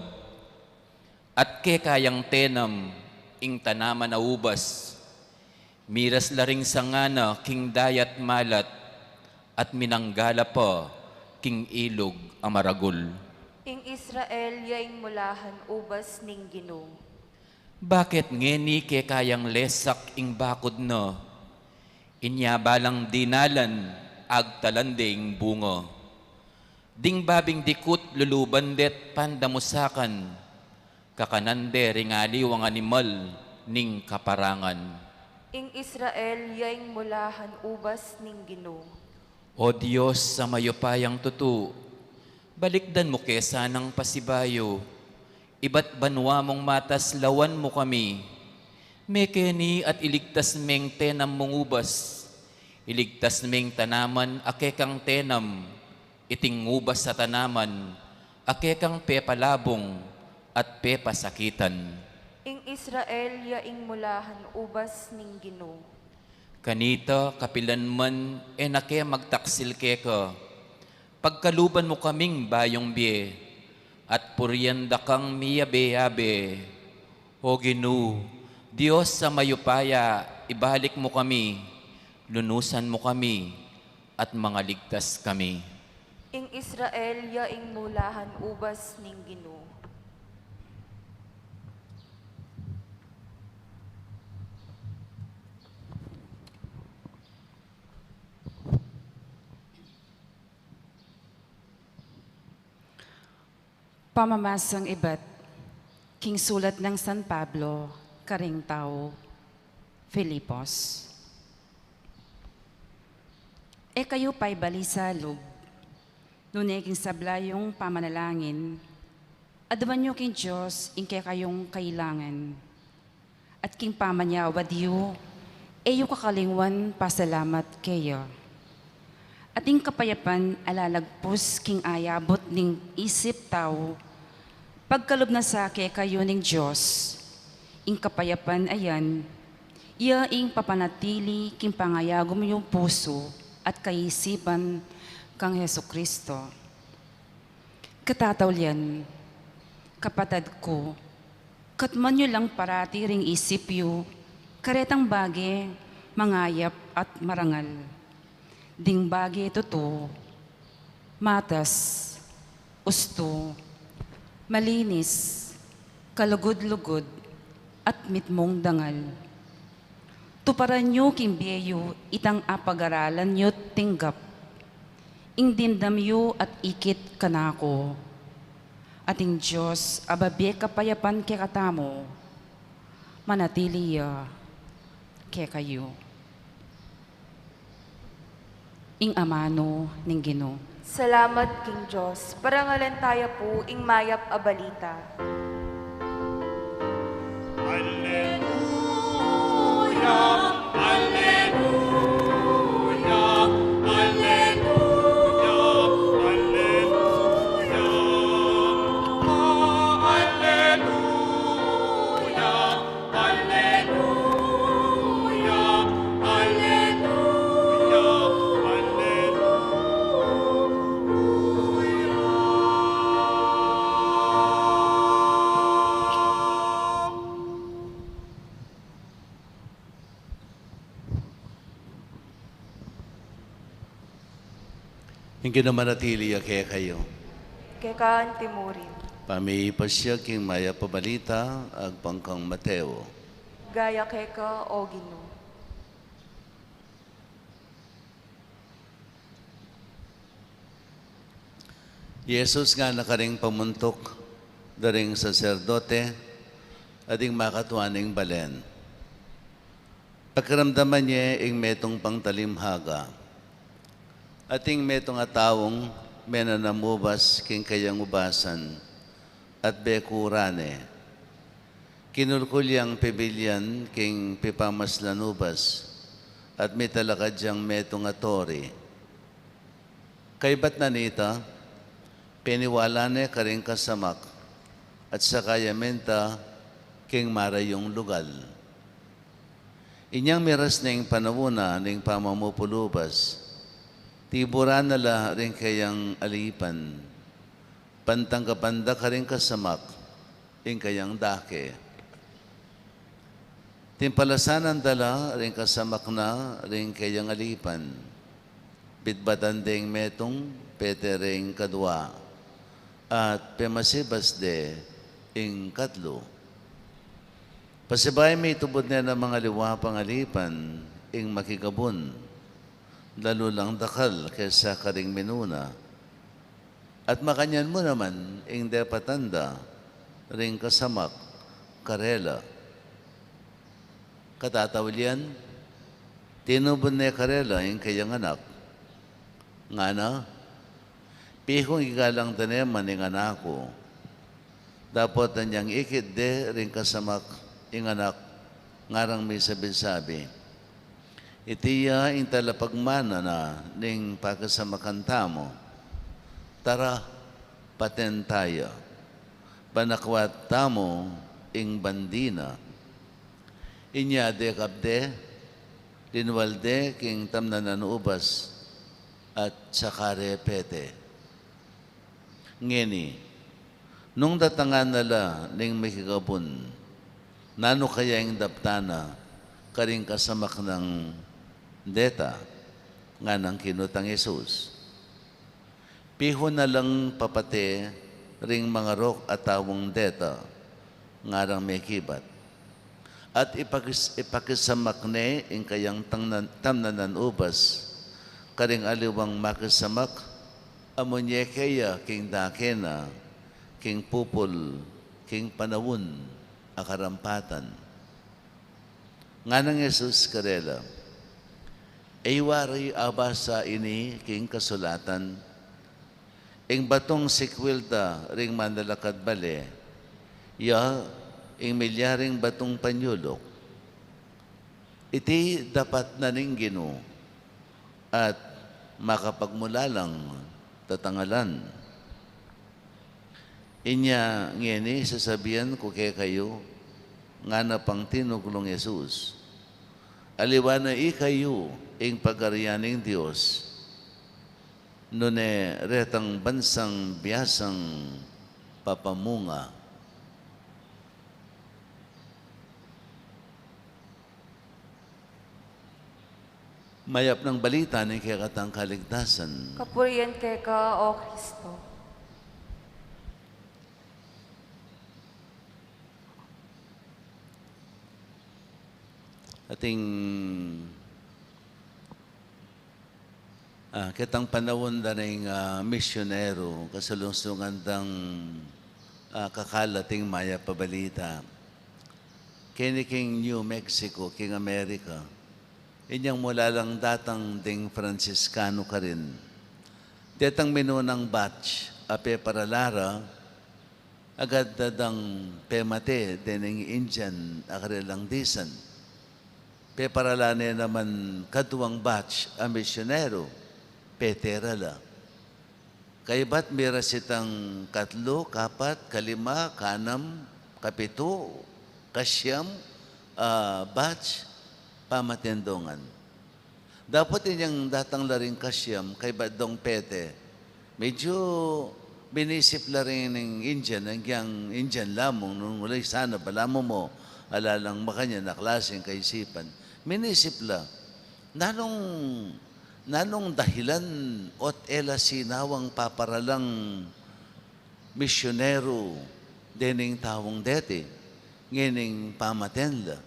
At keka yang tenam ing tanaman a ubas. Miras la ring sanga na king dayat malat, at minangga la pa king ilug a maragul. Ing Israel ya ing mulahan ubas ning Ginu. Bakit ngeni keka yang lesak ing bakud na? Inya balang dinalan, agtalan de ing bunga. Ding babing dikut luluban det pandamusakan, kakanan de ring aliwang animal ning kaparangan. Ing Israel ya ing mulahan ubas ning Ginu. O Dios a mayupayang tutu, balikdan mu ke sanang pasibayu, ibat banua mung matas lawan mu kami. Mekeni at iligtas meng tenam mung ubas, iligtas meng tanaman a kekang tenam, iting ubas a tanaman a kekang pepalabung at pepasakitan. Ing Israel ya ing mulahan ubas ning Ginu. Kanita kapilan man e na ke magtaksil keka, pagkaluban mu kaming bayung bie, at purian da kang miyabe-yabe. O Ginu, Dios a mayupaya, ibalik mu kami, lunusan mu kami, at mangaligtas kami. Ing Israel ya ing mulahan ubas ning Ginu. Pamamasang ibat king sulat nang San Pablo karing tau Filipos. E kayu paibali salub, nune king sabla yung pamanalangin, aduan yu king Dios ing kekayung kailangan. At king pamanyawad yu, e yu kakalingwan pasalamat keya. At ing kapayapan a lalagpus king ayabut ning isip tau, pagkalub na sa kekayu ning Dios. Ing kapayapan a yan, iya ing papanatili king pangayagum yung pusu at kaisipan kang Jesu-Cristo. Katataulian, kapatad ku, katman yu lang parati ring isip yu karetang bage mangayap at marangal. Ding bage tutu, matas, ustu, malinis, kalugud-lugud, at mitmung dangal. Tuparan yu king bie yu itang apagaralan yu't tinggap, ing dimdam yu at ikit kanaku. At ing Dios a bibie kapayapan kekatamu, manatili ya kekayu. Ing amanu ning Ginu. Salamat king Dios. Parangalan taya pu ing mayap a balita. Alleluia, alleluia, alleluia. Ing Ginu manatili ya kekayu. Keka antimurin. Pamipasyag king Mayap a Balita agpang kang Mateo. Ligaya keka, O Ginu. Jesus ngana karing pamuntuk da ring saserdote at ding makatua ning balen, Pakiramdaman ye ing metung pang talimhaga. Ating metung a taung menanam ubas king kayang ubasan at bekura ne. Kinulkul yang pibilyan king pipamaslan ubas at mitalakad yang metung a tori. Kaybat na nita, peniwala ne karing kasamak at saka ya menta king marayung lugal. Inyang miras ne ing panaun na ning pamamupul ubas, tiburan na la ring kayang alipan. Pantanggapan da karing kasamak ing kayang dake. Timpalasanan da la ring kasamak na ring kayang alipan. Bitbatan de ing metung, pete re ing kadua, at pemasibas de ing katlu. Pasibayu mitubud ne namang aliwa pang alipan ing makigabun, lalu lang dakal kesa karing minuna. At makanyan mu naman ing depatan da ring kasamak karela. Katataulian, tinubud ne karela ing kayang anak. Ngana, pihung igalang da ne man ing anak ku. Dapot anyang ikit de ring kasamak ing anak, ngarang misabi-sabi, iti ya ing talapagmana na ning pakasamakan tamu. Tara, paten taya. Panakwat tamu ing bandi na. Inya dekap de, linwal de king tamnanan ubas at saka re pete. Ngeni, nung datangan na la ning makigabun, nanu kaya ing daptan na karing kasamak nang deta? Nganang kinutang Jesus. Pihun na lang papate ring mangarok a taung deta, ngarang mekibat. At ipakis-, ipakisamak ne ing kayang tangnan-, tamnanan ubas karing aliwang makisamak, amu ne keya king dake na, king pupul, king panaun a karampatan. Nganang Jesus karela, e yu wari abasa ini king kasulatan? Ing batung sikwil da ring manalakad bale, ya ing milyaring batung panyuluk. Iti dapat na ning Ginu at makapagmulalang tatangalan. Inya ngeni sasabian ku kekayu, ngana pang tinuklung Jesus, aliwa na ikayu ing pagarian ning Dios, nune retang bansang biasang papamunga. Mayap nang balita ning kekatang kaligtasan. Kapurian keka, O Kristo. Ating, ah, ketang panaun da ring, ah, misyonero, kasalungsungan dang, ah, kakalat ing mayap a balita. Keni king New Mexico, king Amerika. Inyang mula lang datang ding Fransiskano karin. Detang minunang batch a peparala ra, agad da dang pemate dening Indian a karelang disan. Peparala ne naman kaduang batch a misyonero, pete ra la. Kaybat miras itang katlu, kapat, kalima, kanam, kapitu, kasyam, ah, batch, pamaten dongan. Dapot inyang datang la ring kasyam, kaybat dong pete, medyo minisip la ring Indian, agyang Indian lamung, nung ulay sana, balamu mu, ala lang makanyan a klaseng kaisipan. Minisip la. Nanung, Nanung dahilan ot e la sinawang paparalang misyonero dening taung deti, ngening pamaten la?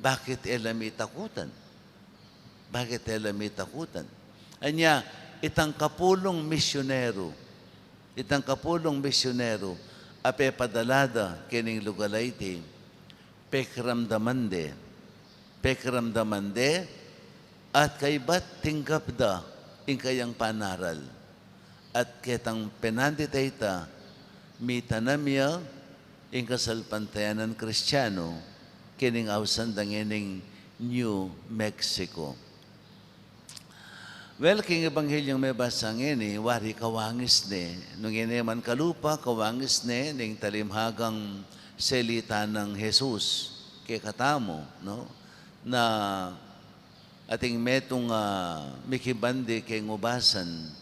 Bakit e la mitakutan? Bakit e la mitakutan? Anya, itang kapulung misyonero, itang kapulung misyonero a pepadala da kening lugal a iti, pekiramdaman de, pekiramdaman de, at kaybat tinggap da ing kayang panaral. At ketang penandit a ita, mitanam ya ing kasalpantayanan Kristiano kening ausan da ngening New Mexico. Well, king Ebanghelyo mebasa ngeni, wari kawangis ne, nung e ne man kalupa, kawangis ne ning talimhagang selita nang Jesus kekatamu, no? Na atin metung, ah, mikibandi keng ubasan,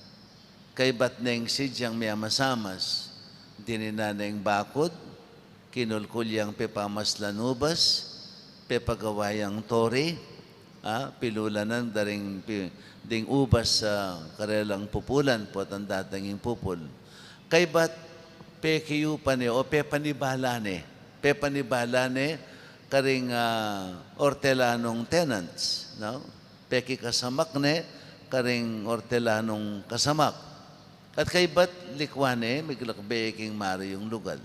kaybat neng sidyang miyamasamas, dininan neng bakud, kinulkul yang pepamaslan ubas, pepagawa yang tori, ah, pilulanan da ring pi-, ding ubas sa karelang pupulan, potang datang ing pupul. Kaybat pekiyupa ne o pepanibala ne, pepanibala ne karing, ah, ortelanung tenants, no? Pekikasamak ne karing ortelanung kasamak. At kaybat likwan ne, miglakbe king marayung lugal.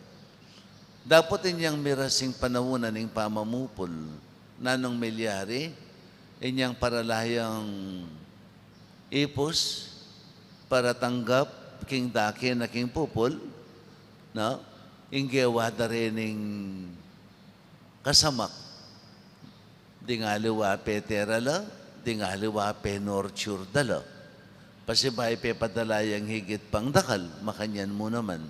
Dapot inyang miras ing panaun na ning pamamupul. Nanung milyari, inyang parala yang ipus para tanggap king dake na king pupul, no? Ing gewa da rening kasamak. Ding aliwa petera la, ding aliwa penorture da la. Pasibayu pepadala yang higit pang dakal, makanyan mu naman.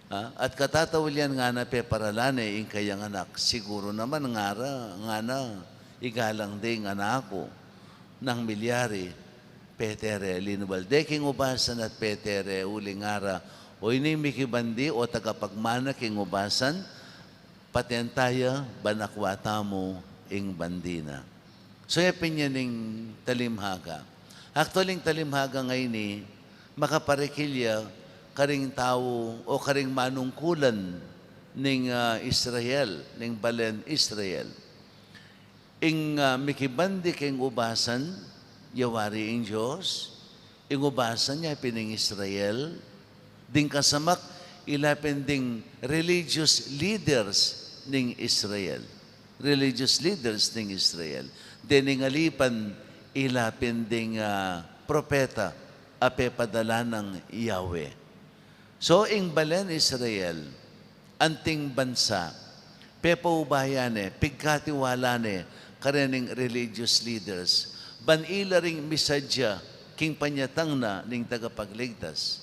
Ah, at katatawil yan ngana peparala ne ing kayang anak. Siguru naman ngara, ngana, igalang de ing anak ku. Nang milyari, petere, linubal de king ubasan at petere, uling ngara, o ining mikibandi o tagapagmana king ubasan, patenta ya, ban akwa tamu ing bandi na. So, ya pin yan ing talimhaga. Actually, ing talimhaga ngeni, makaparikil ya karing tau o karing manungkulan ning, ah, Israel, ning balen Israel. Ing, ah, mikibandi king ubasan, ya wari ing Dios, ing ubasan ya pin ing Israel, ding kasamak, ila pin ding religious leaders ning Israel. Religious leaders ning Israel. Dening alipan, ila pin ding, ah, propeta a pepadala nang Yahweh. So, ing balen Israel, anting bansa, pepaubaya ne, pigkatiwala ne karening religious leaders, ban ila ring misadya king panyatang na ning tagapagligtas.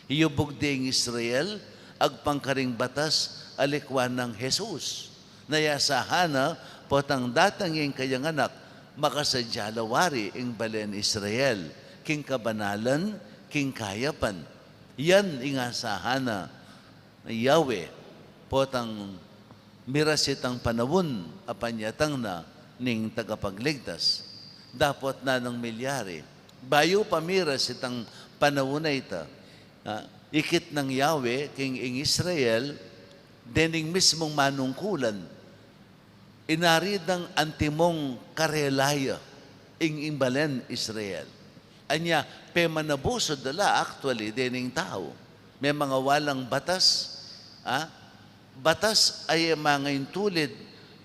Iyubug de ing Israel agpang karing batas a likwan nang Jesus. Na ya sa hana, potang datang ing kayang anak, makasadya la wari ing balen Israel king kabanalan, king kayapan. Yan ing asahan na Yahweh, potang miras itang panaun a panyatang na ning tagapagligtas. Dapot nanung milyari, bayu pa miras itang panaun a ita, ah, ikit nang Yahweh king ing Israel, dening mismung manungkulan, inari dang antimong karela ya ing, ing balen Israel. Anya, pemanabusud da la actually dening tau. Memangawa lang batas, ah, batas a e mangaintulid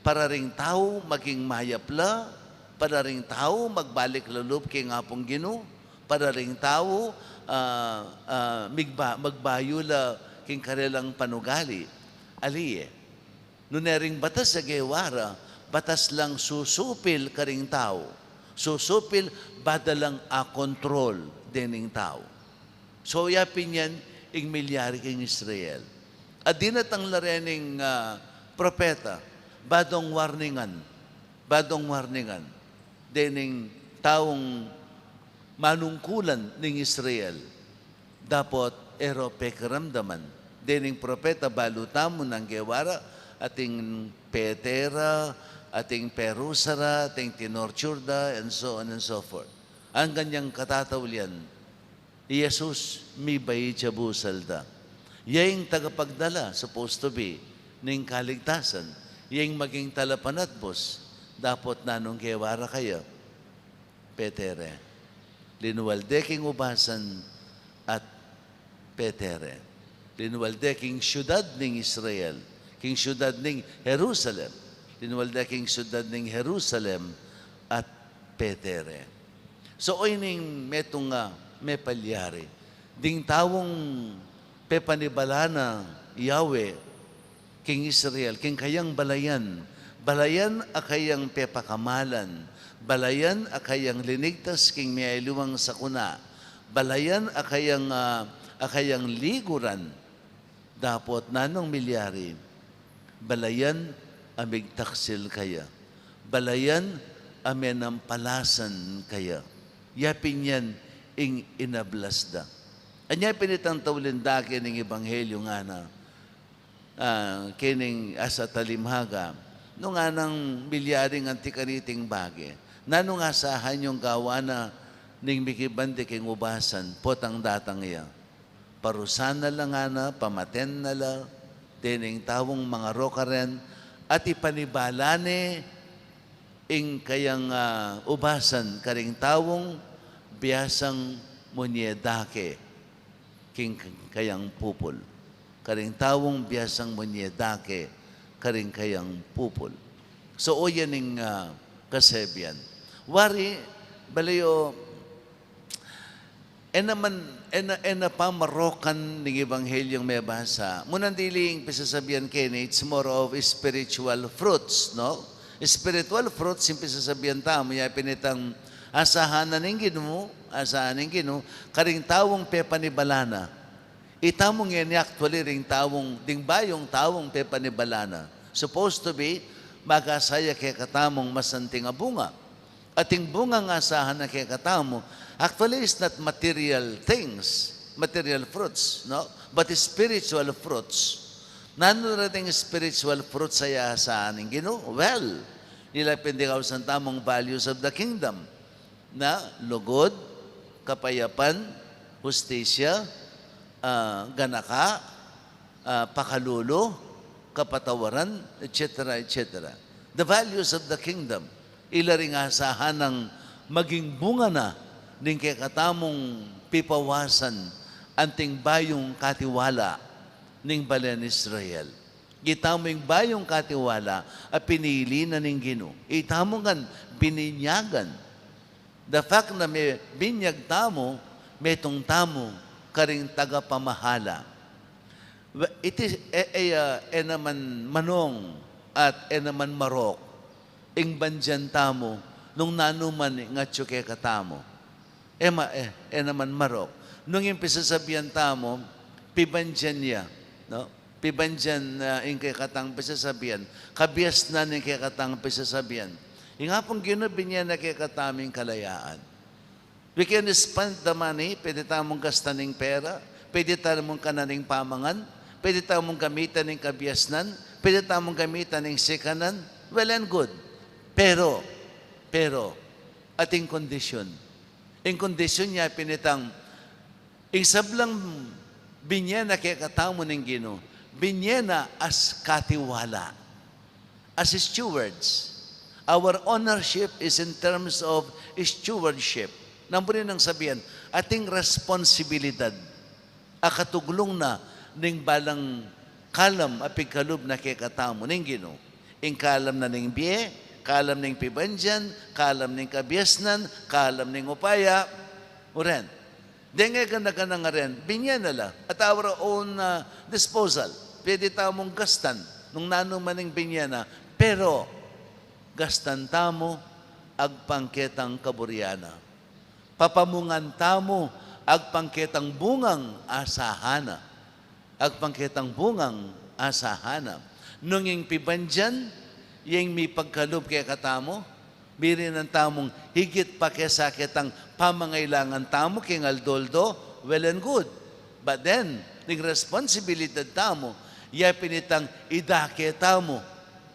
para ring tau maging mayap la, para ring tau magbalik la lub king Apung Ginu, para ring tau, ah, ah, migba-, magbayu la king karelang panugali. Ali e. Nune ring batas a gewa ra, batas lang susupil karing tau. Susupil, ba da lang akontrol dening tau. So, ya pin yan ing milyari king Israel. At dinatang la rening, ah, propeta, ba dong warningan, ba dong warningan dening taung manungkulan ning Israel. Dapot e ro pekiramdaman. Dening propeta balu tamu nang gewa ra, ating petera, ating perusa ra, ating tinorture da, and so on and so forth. Anggang yang katataulian, i Jesus mibait ya busal da. Ya ing tagapagdala, supposed to be, ning kaligtasan. Ya ing maging talapanatbus, dapot nanung gewa ra kaya? Petere. Linual de king ubasan at petere. Linual de king syudad ning Israel, king syudad ning Jerusalem. Linual de king syudad ning Jerusalem at petere. So, oyni ing metung a mepalyari. Ding taung pepanibala na Yahweh king Israel, king kayang balayan, balayan a kayang pepakamalan, balayan a kayang linigtas king miyaliwang sakuna, balayan a kayang, ah, a kayang liguran. Dapot nanung milyari? Balayan a migtaksil kaya. Balayan a menampalasan kaya. Ya pin yan ing inablas da. Anya pin itang tauli da kening ebanghelyo ngana, ah, kening asa talimhaga, nung nganang milyari ngan ti kaniting bage, nanung asahan yung gawa na ning mikiban de king ubasan, potang datang ya? Parusan na la ngana, pamaten na la, dening taung mangarok karen, at ipanibala ne ing kayang, ah, ubasan karing taung biasang munye dake king kayang pupul. Karing taung biasang munye dake karing kayang pupul. So, oyan ing, ah, kasebian. Wari, balayo, e naman, e na, e na pamarokan ning ebanghelyung mebasa. Munang dili ing pisasabian keni, it's more of spiritual fruits, no? Spiritual fruits ing pisasabian tamu, ya pin itang asahan na ning Ginu, asahan ning Ginu, karing taung pepanibala na. Itamu ngeni actually ring taung, ding bayung taung pepanibala na. Supposed to be, mag-asa ya kekatamung masanting a bunga. At ing bungang asahan na kekatamu, actually, is not material things, material fruits, no? But spiritual fruits. Nanu la reting spiritual fruits a asahan ning Ginu? Well, ila pin ding ausan tamung values of the kingdom, na lugud, kapayapan, hustisya, ah, ganaka, ah, pakalulu, kapatawaran, et cetera, et cetera. The values of the kingdom. Ila ring asahan nang maging bunga na ning kekatamung pipawasan anting bayung katiwala ning balen Israel. Itamu ing bayung katiwala a pinili na ning Ginu. Itamu ngan bininyagan. The fact na mebinyag tamu, metung tamu karing tagapamahala. Wa-, iti, e, e, ah, e naman manung at e naman marok ing bandian tamu nung nanu man ing atyu kekatamu. E ma-, e, e naman marok nung ing pisasabian tamu, pibandian ya, no? Pibandian, ah, ing kekatang pisasabian, kabiasnan ing kekatang pisasabian. Ing Apung Ginu binye na kekatamu ing kalayaan. We can spend the money, pwede tamung gastan ing pera, pwede tamung kanan ing pamangan, pwede tamung gamitan ing kabiasnan, pwede tamung gamitan ing sikanan, well and good. Pero, pero, ating kondisyon. Ing kondisyon ya pin itang, ing sablang binye na kekatamu ning Ginu, binye na as katiwala, as stewards. Our ownership is in terms of stewardship. Nanu pu rin nang sabian, ating responsibilidad a katuglung na ning balang kalam a pigkalub na kekatamu ning Ginu. Ing kalam na ning bie, kalam ning pibandian, kalam ning kabiasnan, kalam ning upaya, uren. Deng e gana-gana ngaren, binye na la at our own, ah, disposal. Pwede tamung gastan nung nanu man ing binye na, pero gastan tamu agpang ketang kaburian na. Papamungan tamu agpang ketang bungang asahan na. Agpang ketang bungang asahan na. Nung ing pibandian, ing mipagkalub kekatamu, mirinan tamung higit pa kesa ketang pamangailangan tamu king aldo-aldo, well and good. But then, ing responsibilidad tamu, ya pin itang idake tamu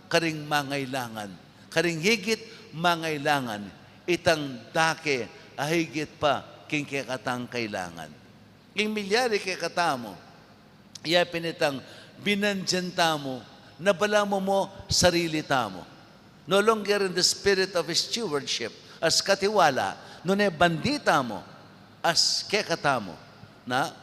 karing mangailangan, karing higit mangailangan, itang dake ahigit pa king kekatang kailangan. Ing milyari kekatamu, ya pin itang binandian tamu, na balamu mu sarili tamu. No longer in the spirit of stewardship, as katiwala, nune bandi tamu, as kekatamu. Na,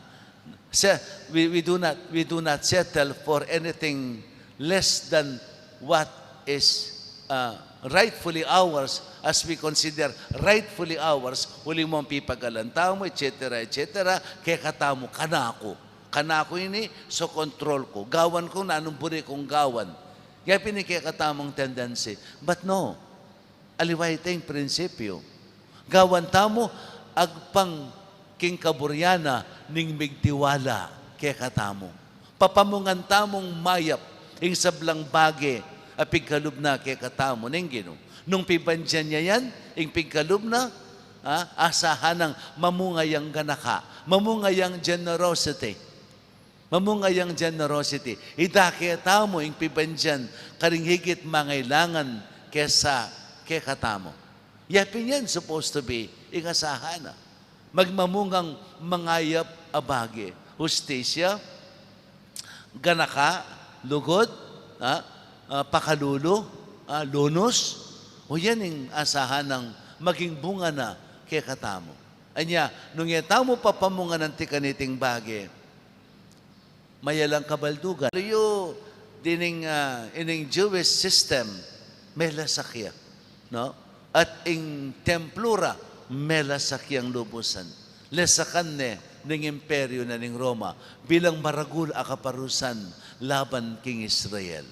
se-, we, we do not, we do not settle for anything less than what is, uh, rightfully ours, as we consider rightfully ours, uling mu pipagalan tamu, et cetera, et cetera, kekatamu, kanaku. Kanaku ini, so kontrol ku. Gawan ku nanung buri kung gawan. Ya pin ing kekatamung tendency. But no, aliwa ita ing prinsipyu. Gawan tamu agpang king kaburian na ning migtiwala kekatamu. Papamungan tamung mayap ing sablang bage a pigkalub na kekatamu ning Ginu. Nung pibandian ya yan, ing pigkalub na, ah, asahan nang mamunga yang ganaka, mamunga yang generosity. Mamunga yang generosity. Idake tamu ing pibandian karing higit mangailangan kesa kekatamu. Ya pin yan supposed to be ing asahan na. Magmamungang mangayap a bage. Hustisya, ganaka, lugud, ah, ah, pakalulu, ah, lunus. O yan ing asahan nang maging bunga na kekatamu. Anya, nung e tamu papamungan anti kaniting bage, mayalang kabaldugan. Luyu, dining, ah, ining Jewish system, melasak ya, no? At ing templo ra, melasak yang lubusan. Lesakan ne ning imperyu na ning Roma bilang maragul a kaparusan laban king Israel.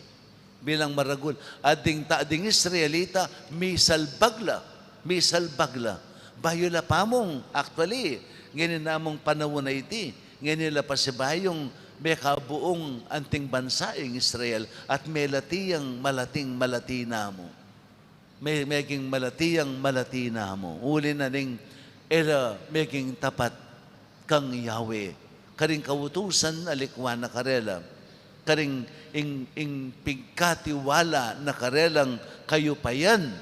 Bilang maragul. At ding ta-, ding Israelita, misalbag la, misalbag la. Bayu la pamung, actually, ngeni namung panaun a iti, ngeni la pasibayung mekabuung anting bansa ing Israel, at melati yang malating malati namu. Me-, meging malati yang malati namu. Uli na ning e la meging tapat kang Yahweh. Karing kautusan a likwan na karela. Karing ing, ing pigkatiwala na karelang kayupayan.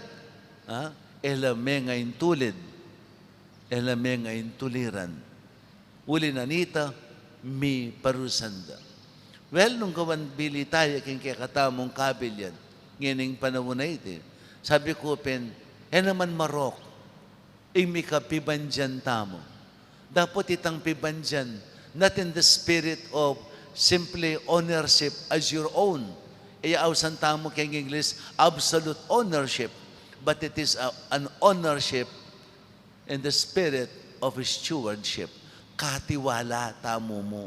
Ha? E la mengaintulid. E la mengaintuliran. Uli na nita, miparusan da. Well, nung gawan bili taya king kekatamung kabilyan, ngening panaun a iti, sabi ku pin, e naman marok ing mika pibandian tamu. Dapot itang pibandian, not in the spirit of simply ownership as your own. E ya ausan tamu keng English, absolute ownership. But it is a, an ownership in the spirit of stewardship. Katiwala tamu mu.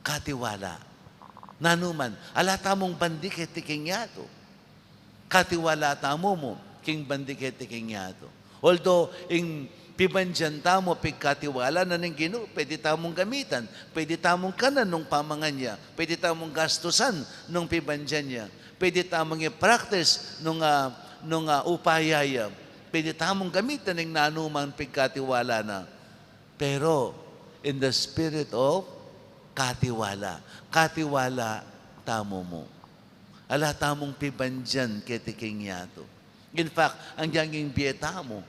Katiwala. Nanu man, ala tamung bandi keti king yatu. Katiwala tamu mu, king bandi keti king yatu. Although, ing pibandian tamu, pigkatiwala na ning Ginu, pwede tamung gamitan, pwede tamung kanan nung pamangan ya, pwede tamung gastusan nung pibandian ya, pwede tamung i-practice nung, ah, nung, ah, upaya ya, pwede tamung gamitan ning nanu man pigkatiwala na. Pero, in the spirit of katiwala. Katiwala tamu mu. Ala tamung pibandian keti king yatu. In fact, agyang ing bie tamu,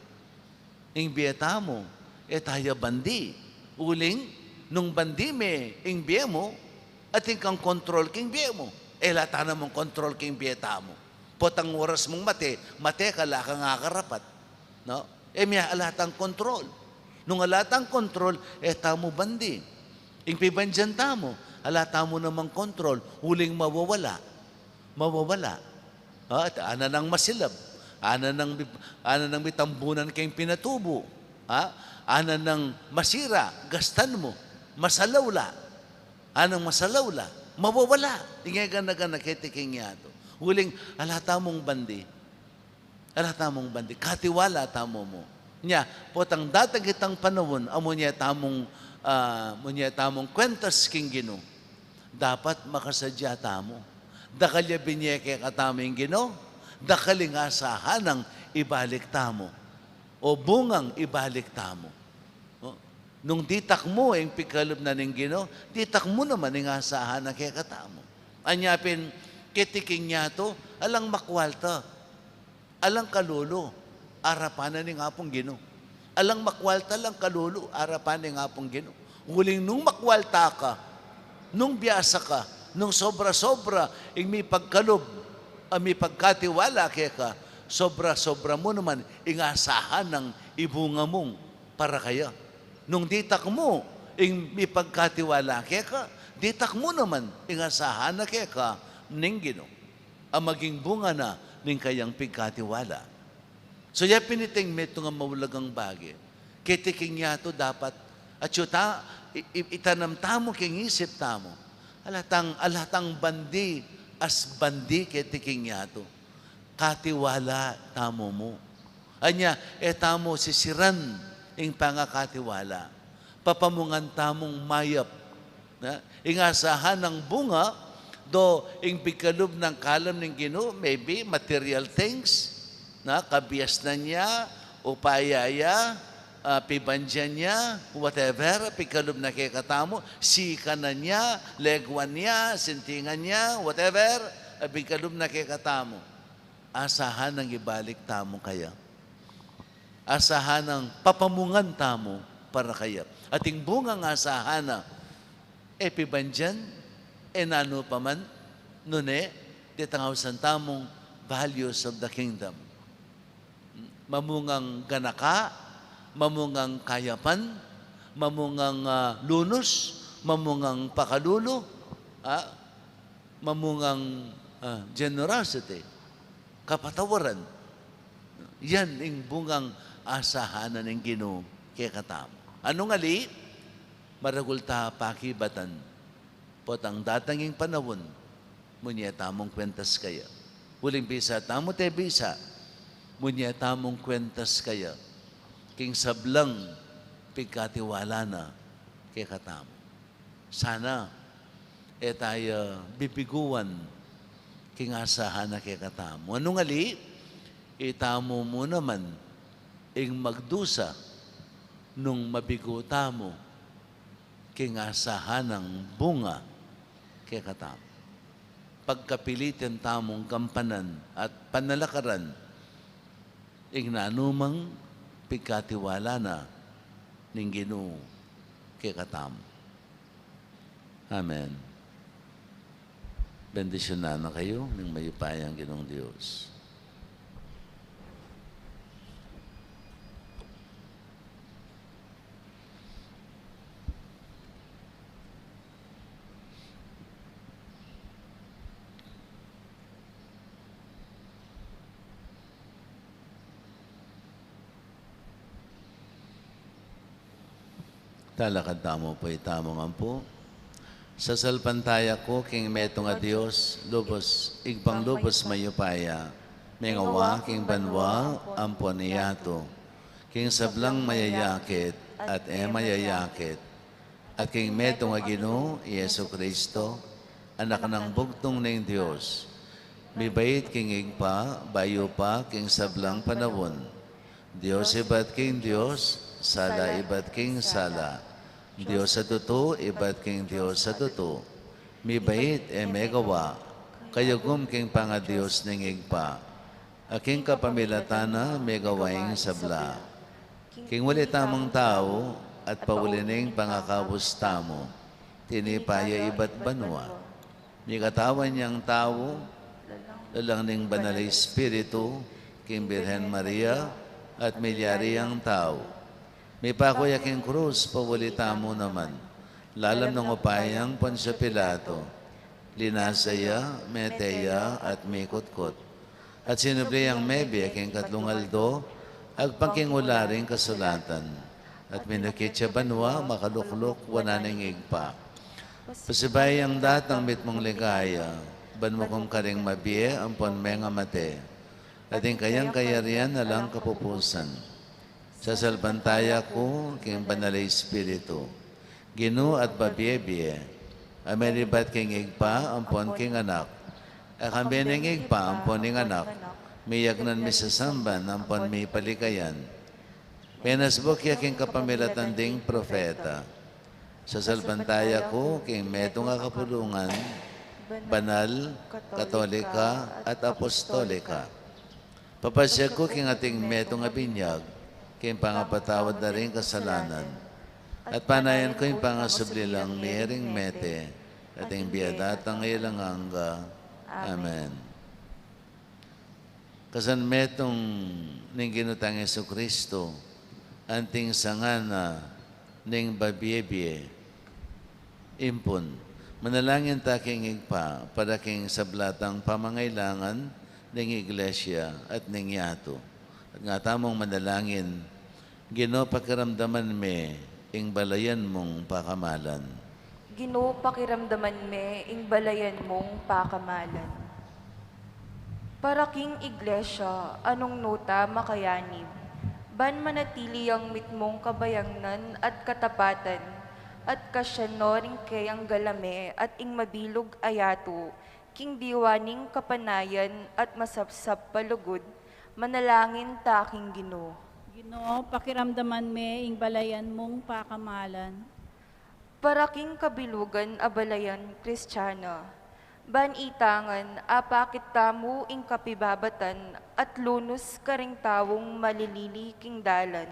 ing bie tamu, e taya bandi. Uling, nung bandi me ing bie mu, atin kang kontrol king bie mu. E la ta namang kontrol king bie tamu. Potang oras mung mate, mate ka, ala kang akarapat. No? E mia ala tang kontrol. Nung ala tang kontrol, e tamu bandi. Ing pibandian tamu, ala tamu namang kontrol, uling mawawala. Mawawala. Ha? At ana nang masilab. Ana nang bi-, ana nang mitambunan keng pinatubu. Ha? Ana nang masira, gastan mu. Masalaw la. Anang masalaw la. Mawawala. Ingegana-gana keti king yatu. Uling, ala tamung bandi. Ala tamung bandi, katiwala tamu mu. Nya, potang datang itang panaun, amu ne tamung, ah, amu ne tamung kwentas king Ginu. Dapat makasadya tamu. Dakal ya binie kekatamu ing Ginu, dakal ing asahan nang ibalik tamu. O bungang ibalik tamu. O, nung ditak mu ing pigkalub na ning Ginu, ditak mu naman ing asahan na kekatamu. Anya pin, keti king yatu, alang makwalta. Alang kalulu, arapan na ning Apung Ginu. Alang makwalta lang kalulu arapan ning Apung Ginu. Uling nung makwalta ka, nung biasa ka, nung sobra-sobra ing mipagkalub, a mipagkatiwala keka, sobra-sobra mu naman ing asahan nang ibunga mung para kaya. Nung ditak mu ing mipagkatiwala keka, ditak mu naman ing asahan na keka ning Ginu a maging bunga na ning kayang pigkatiwala. So, ya pin iting metung a maulagang bage. Keti king yatu dapat, atyu ta, i-, i-, itanam tamu king isip tamu. Ala tang, ala tang bandi, as bandi keti king yatu. Katiwala tamu mu. Anya, e tamu sisiran ing pangakatiwala. Papamungan tamung mayap. Na, ing asahan nang bunga, do ing pigkalub nang kalam ning Ginu, maybe material things, na, kabiasnan ya, upaya ya, ah, pibandian ya, whatever, pigkalub na kekatamu, sikanan ya, leguan ya, sintingan ya, whatever, a pigkalub na kekatamu. Asahan nang ibalik tamu kaya. Asahan nang papamungan tamu para kaya. At ing bungang asahan na, e pibandian, e nanu pa man, nune, detang ausan tamung values of the kingdom. Mamungang ganaka, mamungang kayapan, mamungang, ah, lunus, mamungang pakalulu, ah, mamungang, ah, generosity, kapatawaran. Yan ing bungang asahan na ning Ginu kekatamu. Nung ali, maragul ta pakibatan potang datang ing panaun, munie tamung kwentas kaya. Uling bisa tamu te bisa, munie tamung kwentas kaya king sablang pigkatiwala na kekatamu. Sana e taya bibiguan king asahan na kekatamu. Nung ali, itamu mu naman ing magdusa nung mabigu tamu king asahan nang bunga kekatamu. Pagkapilitan tamung gampanan at panalakaran ing nanumang pigkatiwala na ning Ginu kekatamu. Amen. Bendisyunan na kayu ning mayupayang Ginung Dios. Talakad tamu pu itamung ampu. Sasalpantaya ku king metung a Dios, lubus, Ibpang lubus mayupaya, mengawa king banua ampon yatu, king sablang mayayakit at e mayayakit, at king metung a Ginu, i Jesucristo, Anak nang bugtung ning Dios, mibait king Ibpa, bayu pa king sablang panaun. Dios ibat king Dios, sala ibat king sala. Dios a tutu ibat king Dios a tutu. Mibait, e megawa, kayagum king pangadios ning Ibpa. A king kapamilatan na megawa ing sabla. King uli tamung tau, at pauli ning pangakabus tamu, tinipa ya ibat banua. Mikatawan yang tau, lalang ning Banal a Espiritu, king Birhen Maria, at milyari yang tau. Mipaku ya king krus, pauli tamu naman. Lalam ning upayang Poncio Pilato, linasa ya, mete ya, at mikutkut. At sinubli yang mebie king katlung aldo, agpang king ula ring kasulatan. At minukit ya banua, makalukluk wanan ning Ibpa. Pasibayu yang datang mitmung ligaya, ban mukum karing mabie ampon mengamate. At ing kayang kayarian alang kapupusan. Sasalpantaya ku king Banal a Espiritu, Ginu at babie-bie, a meribat king Ibpa ampon king Anak, a kambe ning Ibpa ampon ning Anak, miyagnan, misasamban ampon mipaligayan. Penasbuk ya king kapamilatan ding propeta. Sasalpantaya ku king metung a kapulungan, banal, katolika, at apostolika. Papasiag ku king ating metung a binyag, king pangapatawad da ring kasalanan. At panayan ku ing pangasubli lang mi ring mete, at ing bie datang alang angga. Amen. Kasanmetung ning Ginu tang Jesucristo, anting sangana ning babie-bie. Impun, manalangin ta king Ibpa, para king sablang pamangailangan ning Iglesia at ning yatu. At nga tamung manalangin, Ginu, pakiramdaman me ing balayan mung pakamalan. Ginu, pakiramdaman me ing balayan mung pakamalan. Para king Iglesia, a nung nu ta makayanib, ban manatili yang mitmung kabayangnan at katapatan, at kasyan no ring keyang galame at ing mabilug a yatu, king diwa ning kapanayan at masapsap a lugud, manalangin ta king Ginu. Ginu, pakiramdaman me ing balayan mung pakamalan. Para king kabilugan a balayan Kristiana, ban ita ngan apakit tamu ing kapibabatan at lunus karing taung malilili king dalan,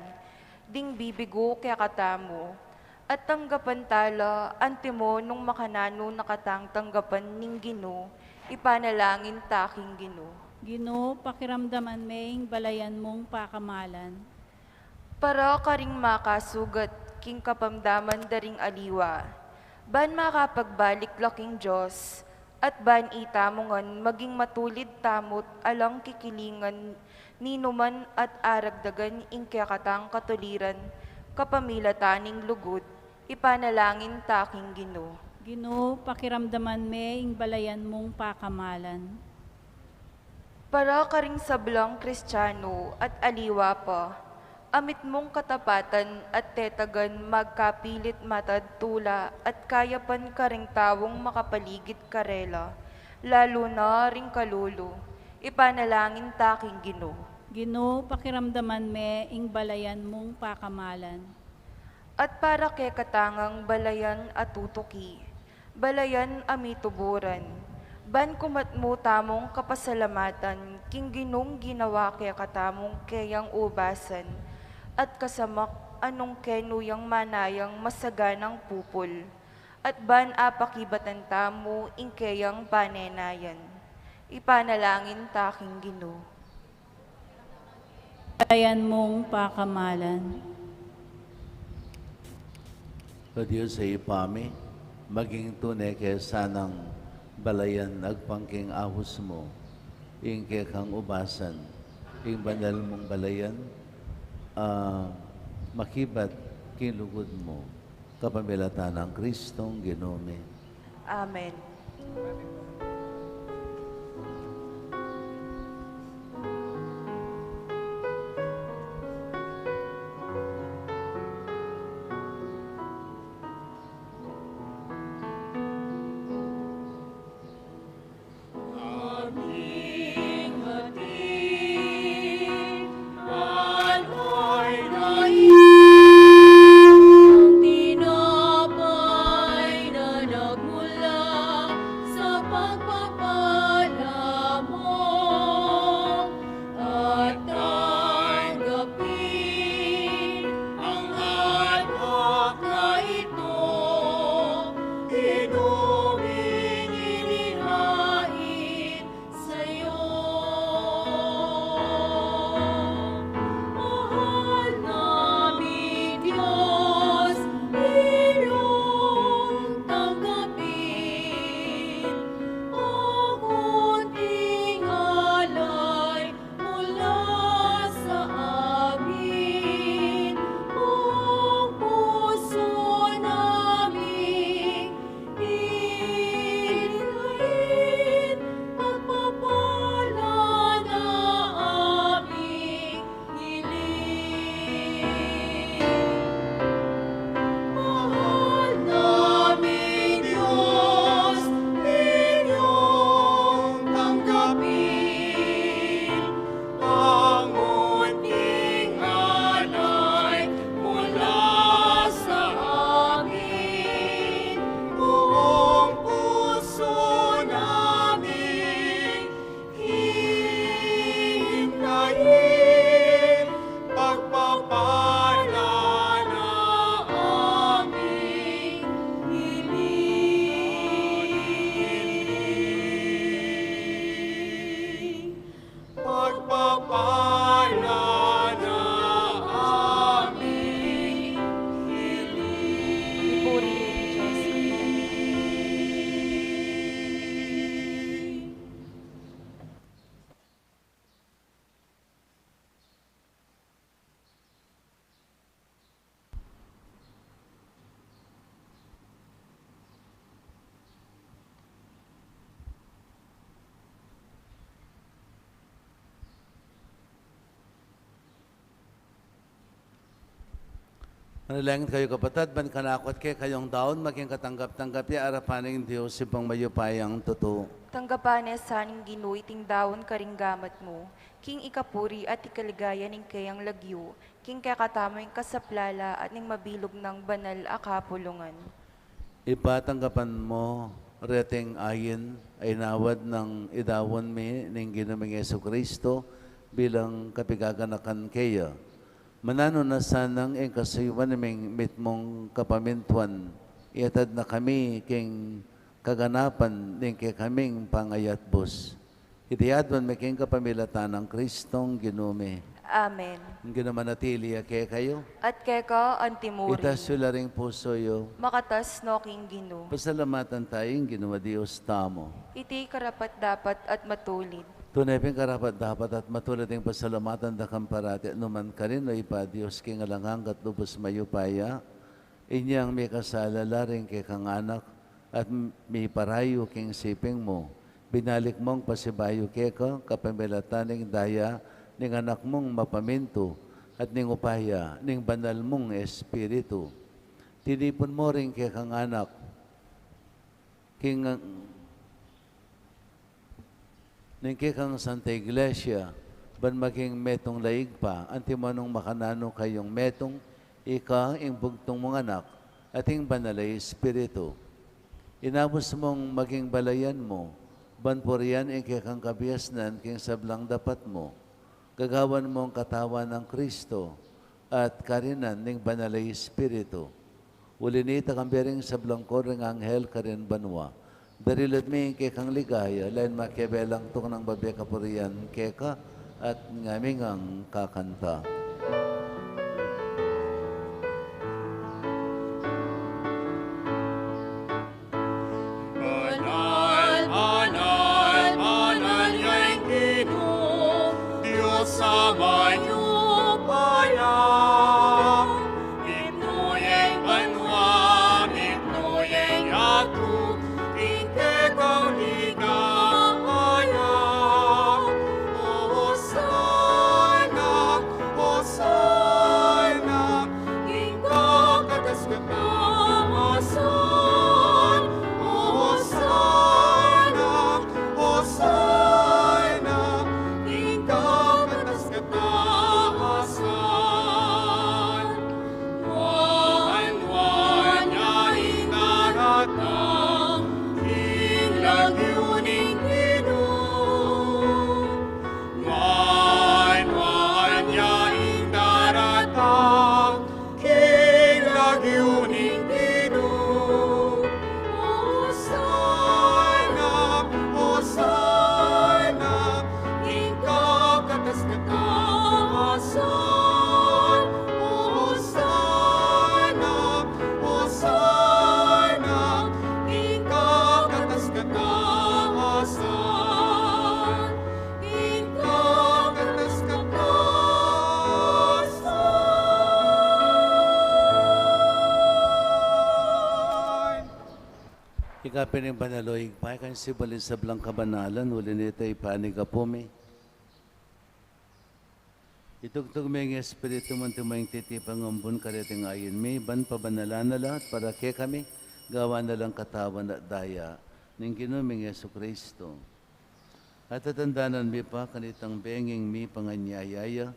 ding bibigu kekatamu, at tanggapan ta la antimo nung makananu na katang tanggapan ning Ginu, ipanalangin ta king Ginu. Ginu, pakiramdaman me ing balayan mung pakamalan. Para karing makasugat king kapamdaman da ring aliwa, ban makapagbalik la king Dios, at ban ita mu ngan maging matulid tamu't alang kikilingan ninuman at aragdagan ing kekatang katuliran kapamilatan ning lugud, ipanalangin ta king Ginu. Ginu, pakiramdaman me ing balayan mung pakamalan. Para karing sablang Kristiano at aliwa pa, a mitmung katapatan at tetagan magkapilit matad tula at kayapan karing taung makapaligid karela, lalu na ring kalulu, ipanalangin ta king Ginu. Ginu, pakiramdaman me ing balayan mung pakamalan. At para kekatang balayan a tutuki, balayan a mituburan, ban kumatmu tamung kapasalamatan king Ginung ginawa kekatamung keyang ubasan, at kasamak a nung kenu yang manayang masaganang pupul, at ban apakibatan tamu ing keyang panenayan. Ipanalangin ta king Ginu. Balayan mung pakamalan. O Dios a Ibpa mi, maging tune ke sanang balayan agpang king aus mu ing kekang ubasan, ing banal mung balayan, a makibat king lugud mu. Kapamilatan nang Kristong Ginu mi. Amen. Manalangin kayu, kapatad, ban kanaku at kekayu daun maging katanggap-tanggap ya arapan ning Dios Ibpang mayupayang tutu. Tanggapan na sa ning Ginu iting daun karing gamat mu, king ikapuri at ikaligaya ning keyang lagyu, king kekatamung kasaplalan at ning mabilug nang banal a kapulungan. Ibpa, tanggapan mu reting ain a inawad nang idaun mi ning Ginu ming Jesucristo bilang kapigaganakan keya. Mananu na sanang ing kasuyuan ming mitmung kapamintuan, iatad na kami king kaganapan ning kekaming pangayatbus. Iti adwan mi king kapamilatan nang Kristong Ginu mi. Amen. Ing Ginu manatili ya kekayu. At keka antimurin. Itas yu la ring pusu yu. Makatas no king Ginu. Pasalamatan tayu ing Ginu a Dios tamu. Iti karapat-dapat at matulid. Tune pin karapat-dapat at matulid ing pasalamatan da ka parati at nukarin man, O Ibpa, Dios king alang angga at lubus mayupaya. Inyang mikasala la ring kekang anak at m-, miparayu king siping mu, binalik mung pasibayu keka kapamilatan ning daya ning Anak mung mapamintu at ning upaya ning Banal mung Espiritu. Tinipun mu ring kekang anak king ning kekang Santa Iglesia, ban maging metung la Ibpa, antimo nung makananu kayung metung, ika, ing bugtung mung Anak, at ing Banal a Espiritu. Inabus mung maging balayan mu, ban purian ing kekang kabiasnan king sablang dapat mu. Gagawan mung katawan nang Kristo, at karinan ning Banal a Espiritu. Uli nita, kambe ring sablang koro ring anghel karin banua, darilat mi ing kekang ligaya, lain makiabe lang tuknang babie kapurian keka, at ngami ngang kakanta. Banal, banal, banal ya ing Ginu, Dios a mayupaya. Mipnu ya ing banua, mipnu ya ing yatu, king kekang ligaya. Hosana, Hosana, king kakatas-katasan. Hosana, Hosana, king kakatas-katasan. Nuan, nuan ya ing daratang king lagyu ning Ginu. Nuan, nuan ya ing daratang king lagyu ning Ginu. Hosana, Hosana, king kakatas-katasan. Hosana, Hosana, king kakatas-katasan. King kakatas-katasan. Ika pin ing banal, O Ibpa, ika ing simbali ning sablang kabanalan, uli nita ipanyawad mi Itugtug me ing Espiritu mu, antimo ing titipang ambun kareting ain mi, ban pabanalan na la at para kekami, gawan na lang katawan at daya ning Ginu ming Jesucristo. At tatandanan mi pa kanitang benging mipanganyaya ya,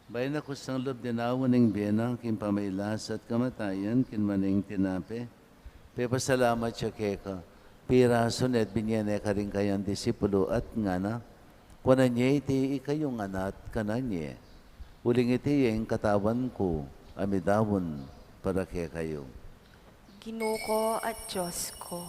bayu na kusang lub dinaun ing bie na, king pamagkasakit at kamatayan, kinua ne ing tinape, pepasalamat ya keka, pirasu ne at binie ne karing kayang disipulu at ngana: Kuanan ye iti ikayu ngan at kanan ye, uling iti ya ing katawan ku a midaun para kekayu. Ginu ku at Dios ku.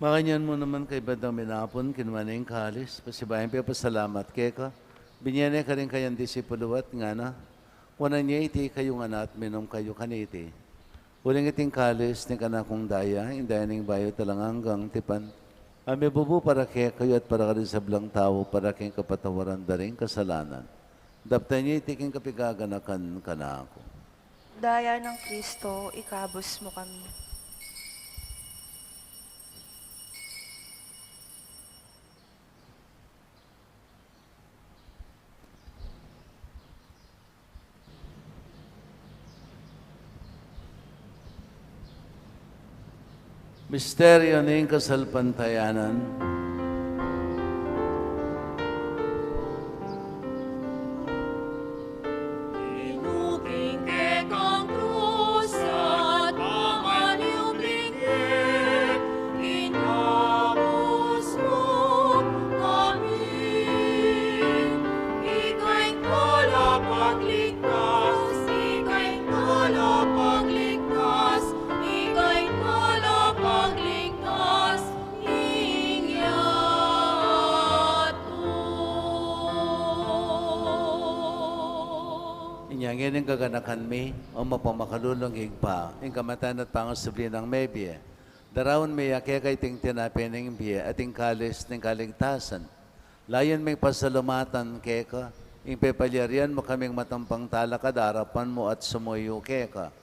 Makanyan mu naman kaybat dang minapun, kinua ne ing kalis, pasibayu yang pepasalamat keka, binie ne karing kayang disipulu at ngana: Kuanan ye iti ikayu ngan at minum kayu kaniti, uling iti ing kalis ning kanakung daya, ing daya ning bayu at alang anggang tipan, a mibubu para kekayu at para karing sablang tau para king kapatawaran da ring kasalanan. Daptan ye iti king kapigaganakan kanaku. Daya nang Kristo, ikabus mu kami. Misteryo ning kasalpantayanan. Ika'y talapagligtas ning yatu. Inya ngeni gaganakan mi, O mapamakalulung Ibpa, ing kamatayan at pangasubli nang mebie, daraun mi ya keka iting tinape ning bie at ing kalis ning kaligtasan. Layun ming pasalamatan keka ing pepalyarian mu kaming matampang talakad king arapan mu at sumuyu keka.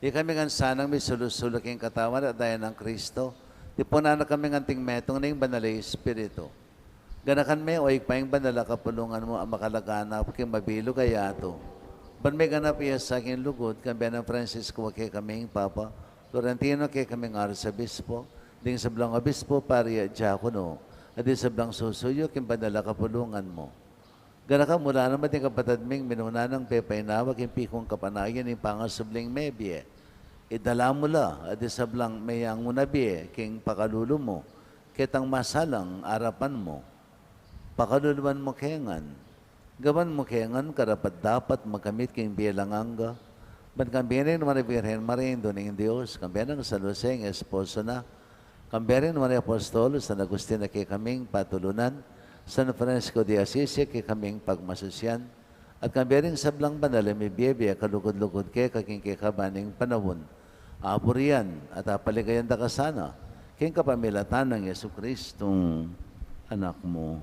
Ikami ngan sanang misulu-sulu king katawan at daya nang Kristo, tipunan na kami ngan anting metung ning Banal a Espiritu. Ganakan me, O Ibpa, ing banal a kapulungan mu a makalaganap king mabilug a yatu. Ban miganap ya sa king lugud, kambe nang Francisco a kekaming Papa, Florentino a kekaming Arsobispo, ding sablang obispo, pari at diakono, at ding sablang susuyu king banal a kapulungan mu. Ganakan mu la naman ding kapatad ming minuna nang pepainawa king pikung kapanayan ning pangasubling mebie. Idala mu la at ding sablang meyangu na bie king pakalulu mu, ketang masalang arapan mu. Pakaluluan mu ke ngan. Gawan mu ke ngan karapat-dapat magkamit king bie alang angga. Ban kambe ning nuan a Birhen Maria, Indu ning Dios, kambe nang San Jose, ing esposo na, kambe ring nuan a apostol, San Agustin a kekaming patulunan, San Francisco de Assisi a kekaming pagmasusian, at kambe ring sablang banal a mibie-bie kalugud-lugud keka king kekaban ning panaun. Aburian at apaligayan da ka sana, king kapamilatan nang Jesucristong Anak mu.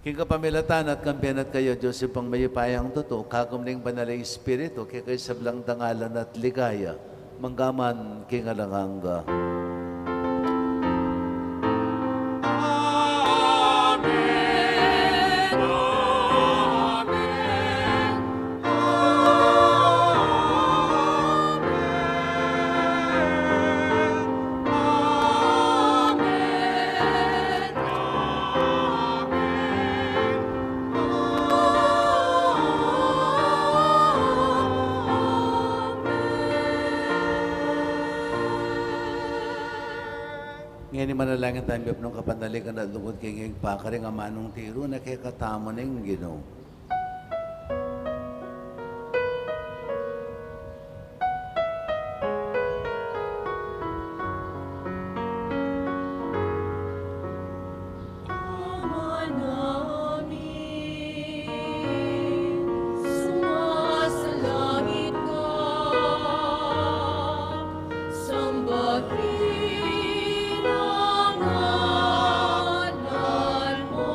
King kapamilatan at kambe na at kaya, Dios Ibpang mayupayang tutu, kagum ning Banal a Espiritu, keka ing sablang dangalan at ligaya, mangga man king alang angga. Amen. Amen. Ngeni manalangin tamu, miyap nung kapanaligan at lugud king Ibpa, karing amanung tiru na kekatamu ning Ginu. Ama namin, sumasalangit ka, sambahin ang ngalan mo.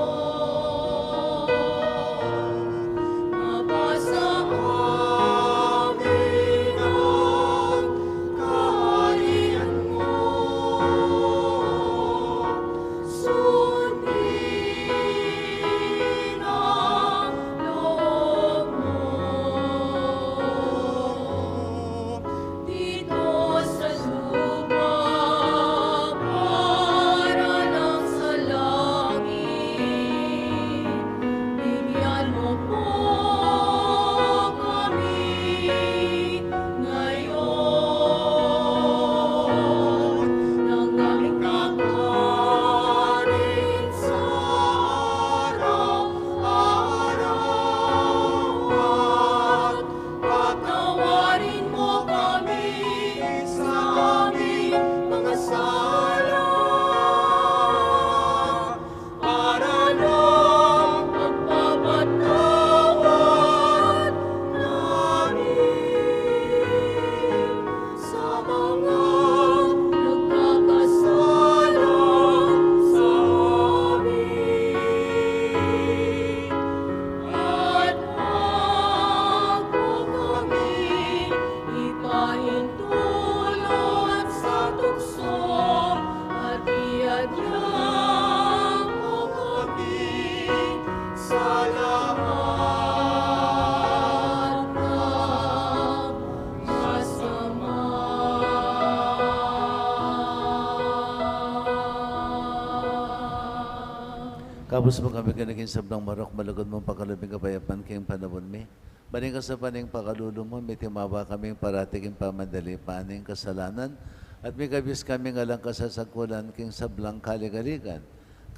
Kabus mu kami king sablang marok, malugud mung pakalub ing kapayapan king panaun mi. Ban king saup ning pakalulu mu, mitimawa kaming parati king pamandalipan ning kasalanan, at mikabus kaming alang kasasagkulan king sablang kaligaligan.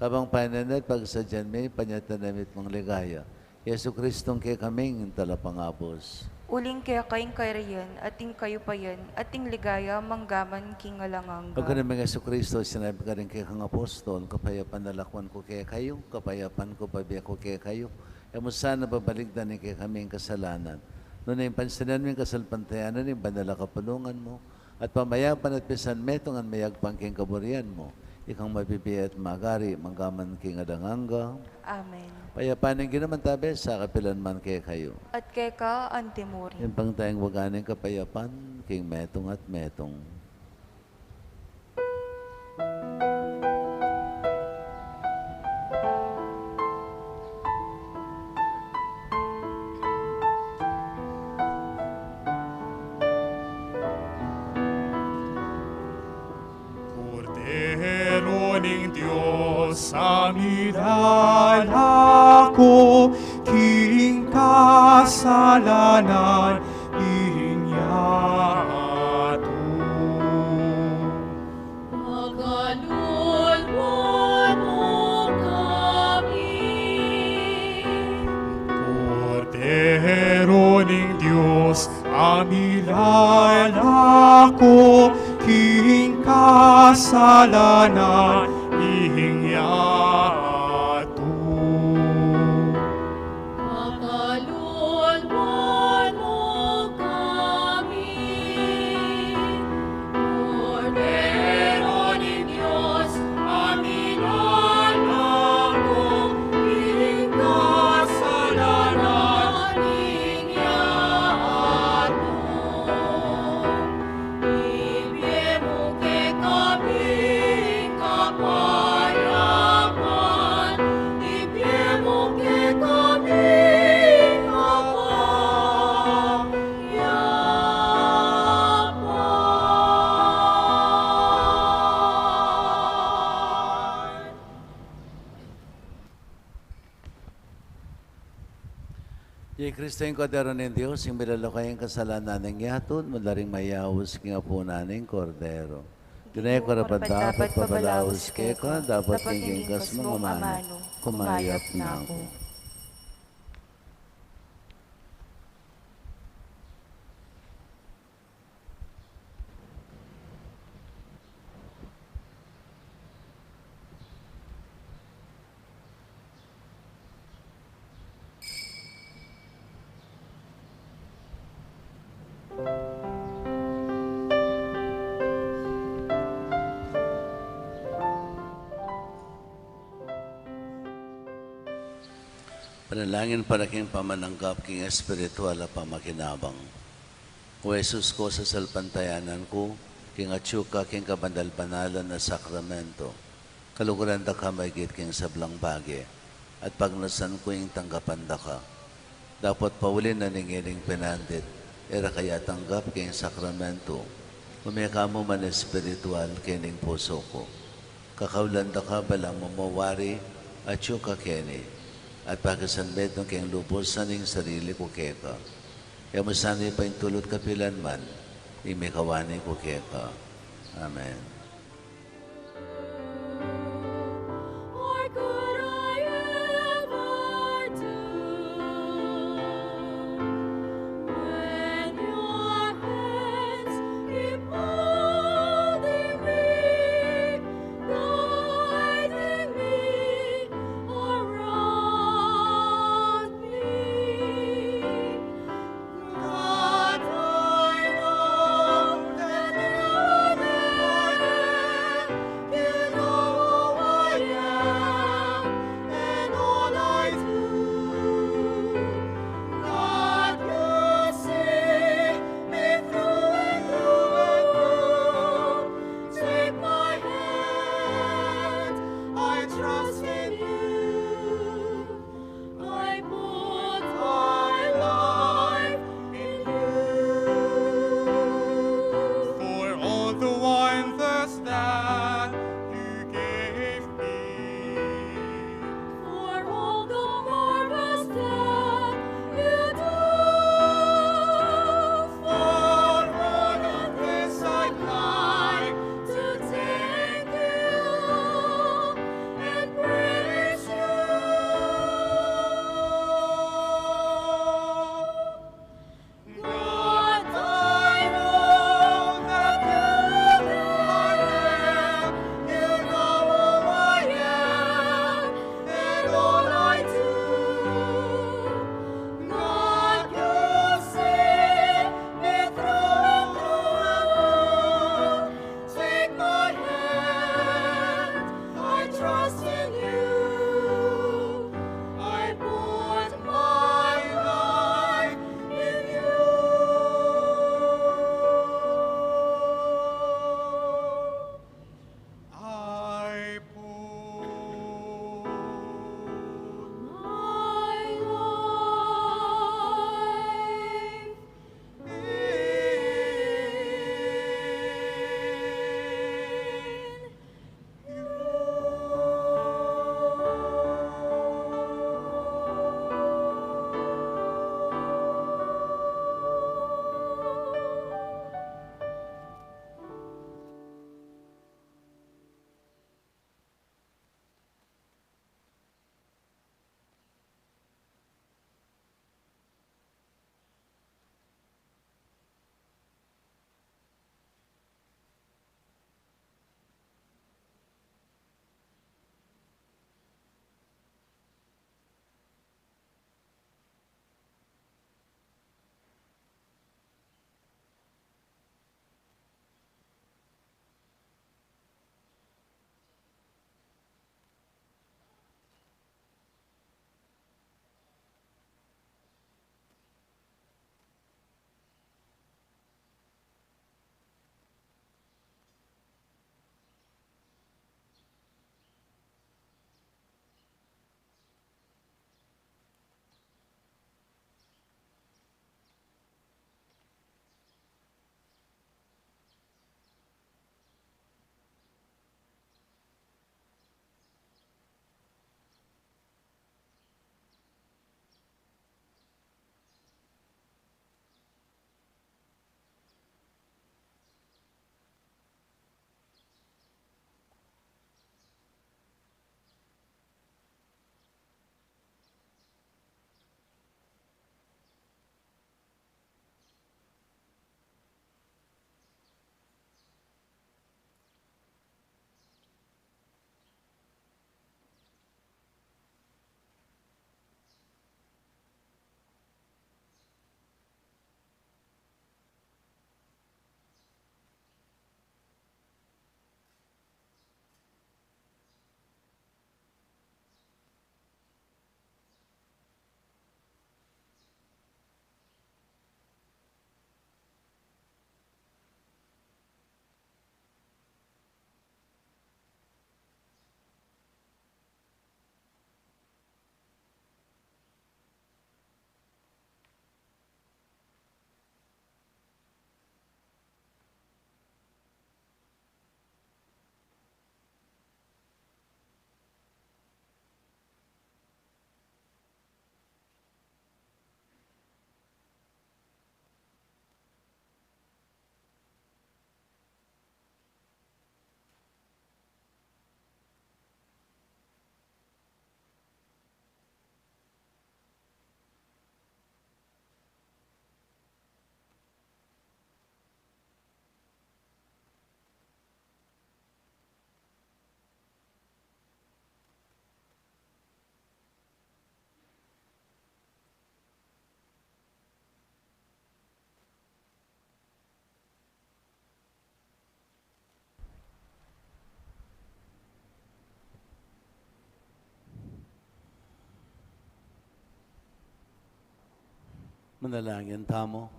Kabang panenayan at pagsadyan mi, panyatang na ning mitmung ligaya. Jesucristong kekaming talapangabus. Uling keka ing kayarian, at ing kayupayan, at ing ligaya, manggaman king alang angga. Pagkanam nang Jesucristo, sinabi na karing kekang apostol, kapayapan na lakwan ku kekayu, kapayapan ku pabie ku kekayu. E mu sana babalikdan ing kekaming kasalanan, nune pansinan mu ing kasalpantayanan ning banal a kapulungan mu, at pamayapan at pisan metung ngan mayagpang king kaburian mu, ikang mabibie at magari, manggaman king alang angga. Amen. Ing kapayapan ning Ginu mantabe sa kapilan man kekayu. At keka antimurin. Ing pangtayang waga ning kapayapan, king metung at metung. Kordero ning Dios, a milalako king kasalanan ning yatu. Pakaluluan mu kami. Kordero ning Dios, a milalako king kasalanan ning yatu. Pakaluluan mu kami. Kordero ning Dios, a milalako king kasalanan ning yatu. Ibie mu kekami ing kapayapan, ibie mu kekami ing kapayapan. Iya i Kristo ing Kordero ning Dios, ing milalako king kasalanan ning yatu. Mula ring mayaus king apunan ning Kordero. Di na ku karapat-dapat pabalaus keka, dapot king ingkas mung amanu, kumayap na ku. Panalangin para king pamananggap king espiritual a pamakinabang. O Jesus ku, sasalpantayanan ku king atyu ka king kabanal-banalan a sakramento. Kaluguran da ka maigit king sablang bage, at pagnasan ku ing tanggapan da ka. Dapot pauli na ning ining penandit, e ra ka ya tanggap king sakramento, ume ka mu man espiritual kening pusu ku. Kakaulan da ka balamu mu wari atyu ka keni, at pakisanmetung keng lubusan ing sarili ku keka. E mu sana paintulut kapilan man ing mikawani ku keka. Amen. All I do, God, you see me through and through. Take my hand, I trust in you. I put my life in you. I put my life in you. Manalangin tamu.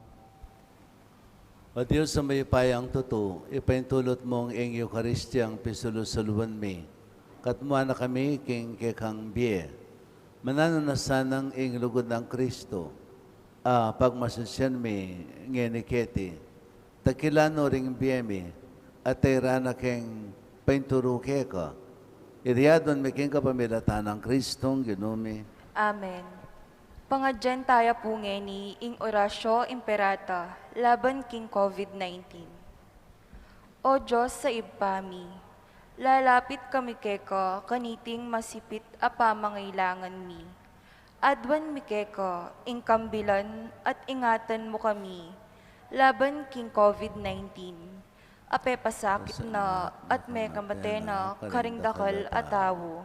O Dios a mayupayang tutu, ipaintulut mung ing Eukaristia ing pisulu-suluan mi, katmuan na kami king kekang bie. Mananu na sanang ing lugud nang Kristo a pagmasusian mi ngeni keti, takilan no ring bie mi, at tairan na keng painturu keka. Iti adwan mi king kapamilatan nang Kristong Ginu mi. Amen. Pangadyan taya pu ngeni ing Oratio Imperata laban king COVID nineteen. O Dios a Ibpa mi, lalapit kami keka kaniting masipit a pamangailangan mi. Adwan mi keka ing kambilan at ingatan mu kami laban king COVID nineteen a pepasakit na at mekamate na karing dakal a tau.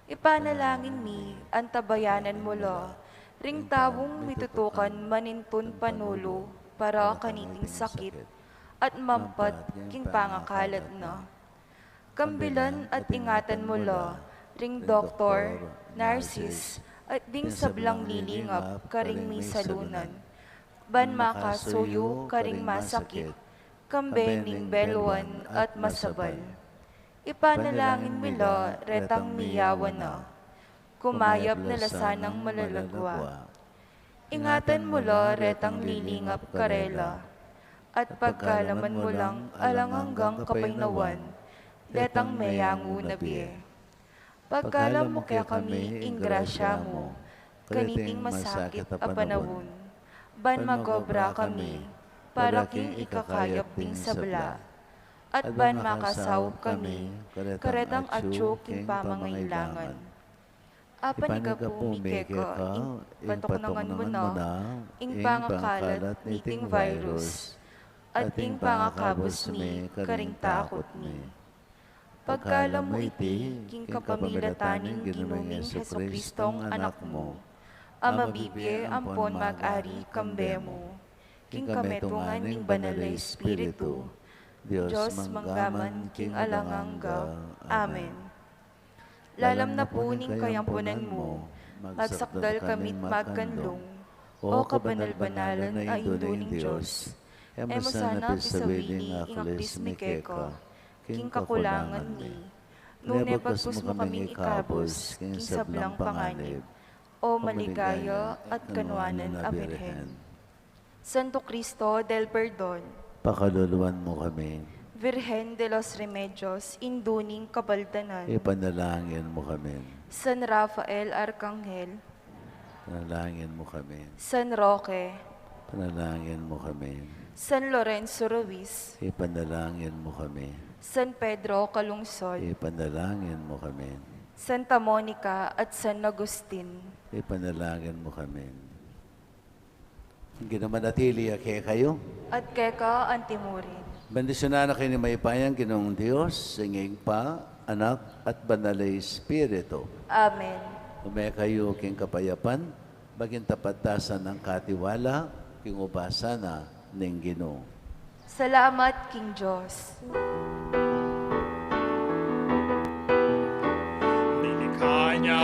Ipanalangin mi, antabayanan mu la ring taung mitutukan manintun panulu para kaniting sakit at mampat king pangakalat na. Kambilan at ingatan mu la ring doktor, narsis, at ding sablang lilingap karing misalunan, ban makasuyu karing masakit, kambe ning beluan at masabal. Ipanalangin mi la retang miyawan na, kumayap na la sanang malalagwa. Ingatan mu la retang lilingap karela, at pagkalaman mu lang alang anggang kapaynawan detang meyangu na bie. Pagkalam mu kekami ing grasya mu kaniting masakit a panaun, ban magobra kami para king ikakayap ding sabla, at ban makasaup kami karetang atyu king pamangailangan. Apanigapu mi keka, ing patuknangan mu na ing pangakalat niting virus, at ing pangakabus mi karing takut mi. Pagkalam mu iti king kapamilatan ning Ginu ming Jesucristong Anak mu, a mabibie ampon mag-ari kambe mu king kametungan ning Banal a Espiritu, Dios mangga man king alang angga. Amen. Lalam na pu ning kayampunan mu, magsakdal kami't magkanlung, O kabanal-banalan a Indu ning Dios. E mu sana pisawili ing aklis mi keka king kakulangan mi, nune bagkus mu kaming ikabus king sablang panganib, O maligaya at kanuanan a Birhen. Santo Cristo del Perdon, pakaluluan mu kami. Virgen de los Remedios, Indu ning Kapaldanan, ipanalangin mu kami. San Rafael Arkanghel, panalangin mu kami. San Roque, panalangin mu kami. San Lorenzo Ruiz, ipanalangin mu kami. San Pedro Calungsod, ipanalangin mu kami. Santa Monica at San Agustin, ipanalangin mu kami. Ing Ginu manatili ya kekayu. At keka antimurin. Bendisyunan na kayu ning mayupayang Ginung Dios, ing Ibpa, Anak, at Banal a Espiritu. Amen. Ume kayu king kapayapan, maging tapat tasa ning katiwala king ubas na ning Ginu. Salamat king Dios. Nilikha niya